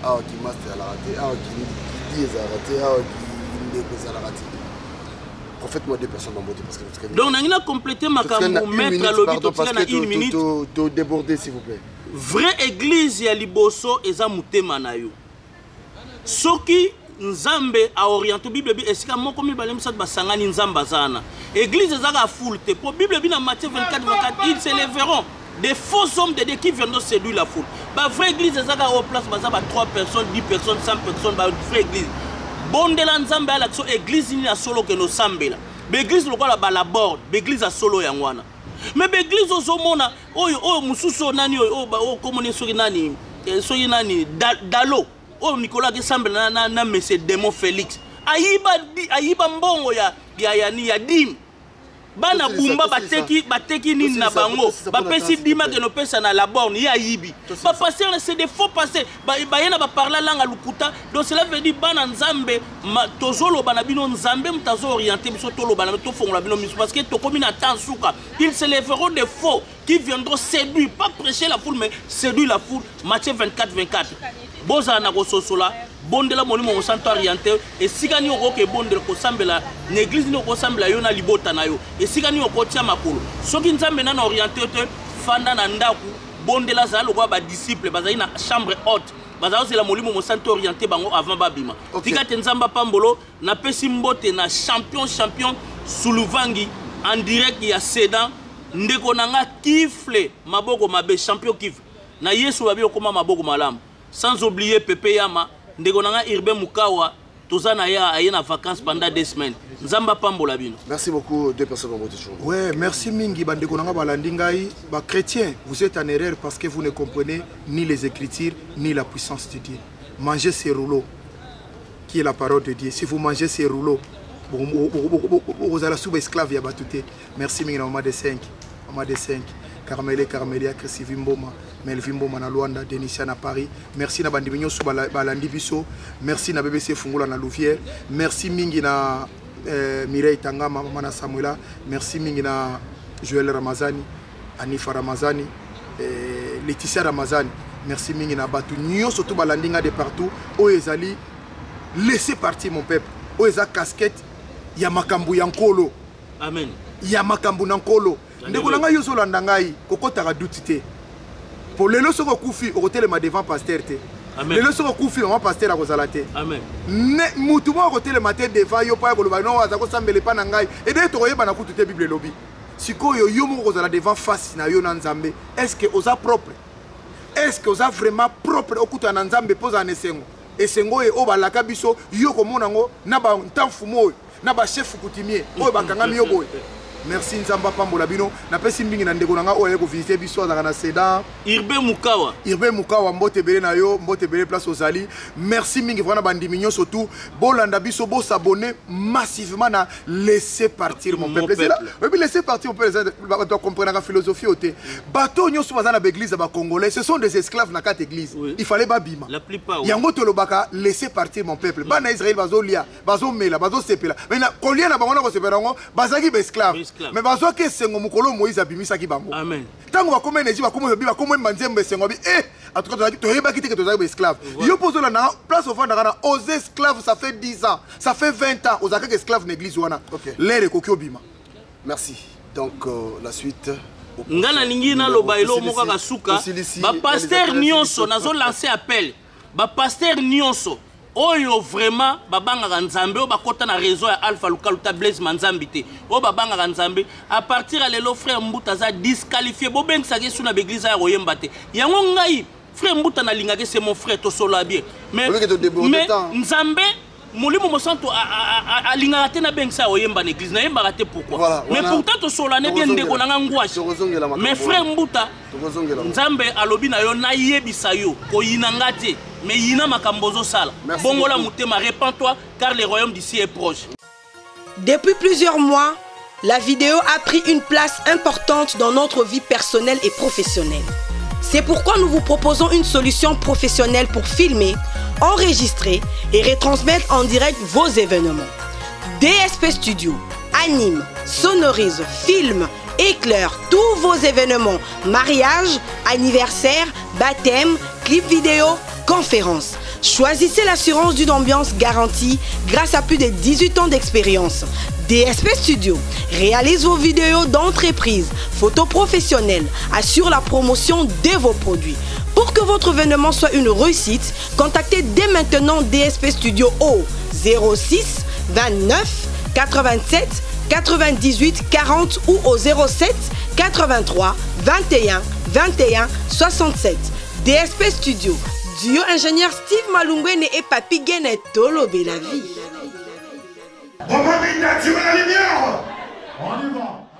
Speaker 1: Awa kimaster ezalaka te, awa kidi ezalaka te, awa kindeko ezalaka te. Prophète, moi deux personnes bambote parce que totikali-
Speaker 9: Donc nangi na compléter
Speaker 1: totikali na
Speaker 9: makambo
Speaker 1: une
Speaker 9: maître
Speaker 1: minute,
Speaker 9: alobi.
Speaker 1: pardon, parce
Speaker 9: Totikali na
Speaker 1: que
Speaker 9: une minute.
Speaker 1: to déborder, s'il vous plaît.
Speaker 9: Vraie église ya liboso eza motema na yo. Soki Nzambe aoriente, Bible bi esika moko, mibale, misato basangani, Nzambe aza wana. Église ezaka foule te, po Bible bi na Matthieu 24 24: ils se lèveront des faux hommes de Dieu qui viendront séduire la foule. Bavrai église ezaka oyo place baza ba 3 personnes, 10 personnes, 100 personnes. Bavrai église, bondela Nzambe alakisa yo église nini ya solo okende osambela. Baeglise lokola balaborde, baeglise ya solo yango wana. Mais baeglise ozomona oyo mosusu, oyo nani, oyo komoni soki nani, soki nani, Dalo oyo mikolo akesambela na monsieur démon Félix, ayiba mbongo ya dîme bana.
Speaker 1: Tosilisa,
Speaker 9: Bumba.
Speaker 1: Tosilisa.
Speaker 9: Bateki nini na
Speaker 1: Tosilisa,
Speaker 9: bango.
Speaker 1: Tosilisa mpona
Speaker 9: Bapesi
Speaker 1: temps, s'il te
Speaker 9: dîme
Speaker 1: plaît.
Speaker 9: akende opesa na la borne, ye ayibi.
Speaker 1: Tosilisa.
Speaker 9: Bapaster, c'est des faux pasteurs. Baye na baparla langue lokuta. Donc cela veut dire, bana Nzambe, tozoloba na bino, Nzambe moto azooriente biso, toloba na bino, tofongola bino miso, parce que tokomi na temps suka. Ils se lèveront des faux qui viendront séduire, pas prêcher la foule, mais séduire la foule. Matthieu 24 24. Bozala na kososola. Bondela Molimo Mosanto oriente esika nini okoki ebondela, kosambela na église nini okosambela yo na libota na yo, esika nini okotia makolo. Soki Nzambe nano oriente yo te, fanda na ndako, bondela. Zala lokola badisciple bazali na chambre haute, bazala kozela Molimo Mosanto oriente bango avant babima. Tika te Nzambe apambolo. Napesi mbote na champion, champion Suluvangi en direct ya Sedan, ndeko na nga Kifle maboko mabe, champion Kifle na Yesu babi okóma maboko malamu. Sans oublier Pepe Yama, ndeko na nga Urbain Mukawa, toza na ye, aye na vacances pendant 2 semaines. Nzambe apambola bino.
Speaker 1: Merci beaucoup, deux personnes bambote toujours.
Speaker 10: Ouais, merci mingi bandeko nanga balandi ngai. Ba chrétiens, vous êtes en erreur parce que vous ne comprenez ni les Écritures ni la puissance de Dieu. Mangez ces rouleaux qui est la parole de Dieu. Si vous mangez ces rouleaux, ozala sous esclave ya bato te. Merci mingi na mama de 5, mama de 5, Carmele, Carmelia, Chrissy Mboma, Melvin Mboma na Luanda, Denisia na Paris. Merci na bandimi nyonso balandi biso. Merci na BBC Fungola na Louvière. Merci mingi na Mireille Tangama, mama na Samuela. Merci mingi na Joël Ramazani, Anifa Ramazani, Laetitia Ramazani. Merci mingi na bato nyonso to balandi nga de partout. Oyo ezali laissez partir mon peuple. Oyo eza casquette ya makambo ya Nkolo.
Speaker 9: Amen.
Speaker 10: Ya makambo na Nkolo. Ndeko na ngai, yo ozolanda ngai, kokɔtaka duti te, po lelo soki okufi, okotelema devant pasteur te.
Speaker 9: Amen.
Speaker 10: Lelo soki okufi, mama pasteur akozala te.
Speaker 9: Amen.
Speaker 10: Ne mutu moko akotelema te devant yo mpo ya koloba no aza kosambela epa na ngai. Edeye tokoyebana kutu te. Bible elobi sikoyo yo moko kozala devant face na yo na Nzambe. Est ce que oza propre? Est ce que oza vraiment propre okutana na Nzambe mpo ozala na esengo? Esengo oyo oyo balaka biso, yo komona yango na bantanfumu oyo na bachef coutumier oyo bakangami yo boye. Merci, Nzambe apambola bino. Napesi mingi na ndeko na ngai oyo aye kovisite biso, azalaka na Sedan.
Speaker 9: Irbe Mukawa.
Speaker 10: Irbe Mukawa, mbote ebele na yo, mbote ebele place ozali. Merci mingi vraiment na bandimi nyonso tu bolanda biso, bosabonne massivement na Laissez partir mon
Speaker 9: Mon
Speaker 10: peuple. Ezela,
Speaker 9: peuple.
Speaker 10: oyebi Laissez partir mon peuple, bato bakomprenaka philosophie oyo te. Bato oyo nyonso baza na baeglise ya bacongolais, ce sont des esclaves na kati église.
Speaker 9: Oui.
Speaker 10: Il fallait babima.
Speaker 9: La plupart, oui.
Speaker 10: Yango tolobaka laissez partir mon peuple. Bana Israel bazolia, bazomela, bazosepela, mais na kolia na bango na kosepela yango, bazalaki baesclave.
Speaker 9: Baesclave.
Speaker 10: Mais bazwaki esengo mokolo Moïse abimisaki bango.
Speaker 9: Amen.
Speaker 10: Ntango bakoma énergie, bakoma oyo, bakoma banzembo esengo abi en tout cas toyebaki te ke tozalaki baesclave. Yo mpo ozolanda, place ofandaka na oza esclave, ça fait 10 ans, ça fait 20 ans, ozalaka kaka esclave na église wana. L'heure ekoki obima.
Speaker 1: Merci. Donc la suite.
Speaker 9: Nga nalingi naloba eloko moko kaka suka. Bapaster nyonso, nazolance appel, bapaster nyonso oyo vraiment babangaka Nzambe, oyo bakɔta na réseau ya Alpha Lukaluta Blaise Manzambi te, oyo babangaka Nzambe, à partir ya lelo frère Mbuta aza disqualifié. Bobengisaka esu na baeglise ya koyemba te. Yango ngai frère Mbuta nalingaki, c'est mon frère, tosolola bien, mais,
Speaker 1: Oyoki todéborde
Speaker 9: mais
Speaker 1: temps.
Speaker 9: Nzambe Molimo Mosanto alingaka te nabengisa ya koyemba na église, nayembaka te. Pourquoi?
Speaker 1: Voilà,
Speaker 9: Mais
Speaker 1: wana-
Speaker 9: pourtant tosolola ne bien, ndeko na nga ngwashi.
Speaker 1: Tokozongela makambo
Speaker 9: Mais frère
Speaker 1: wana.
Speaker 9: Mbuta,
Speaker 1: Tokozongela.
Speaker 9: Nzambe alobi na yo nayebisa yo koyina nga te, mais yina makambo ozosala.
Speaker 1: Merci
Speaker 9: Bongola
Speaker 1: beaucoup.
Speaker 9: motema, repens-toi, car le royaume d'ici est proche.
Speaker 12: Depuis plusieurs mois, La vidéo a pris une place importante dans notre vie personnelle et professionnelle. C'est pourquoi nous vous proposons une solution professionnelle pour filmer, enregistrer et retransmettre en direct vos événements. DSP Studio anime, sonorise, filme, éclaire tous vos événements, mariage, anniversaire, baptême, clip vidéo, conférences. Choisissez l'assurance d'une ambiance garantie grâce à plus de 18 ans d'expérience. DSP Studio réalise vos vidéos d'entreprise, photos professionnelles, assure la promotion de vos produits. Pour que votre événement soit une réussite, contactez dès maintenant DSP Studio au 06 29 87 98 40 ou au 07 83 21 21 67. DSP Studio, duo ingénieur Steve Malungwene et Papi Gene Tolobe la vie.
Speaker 8: On va d'attirer la lumière. On y va.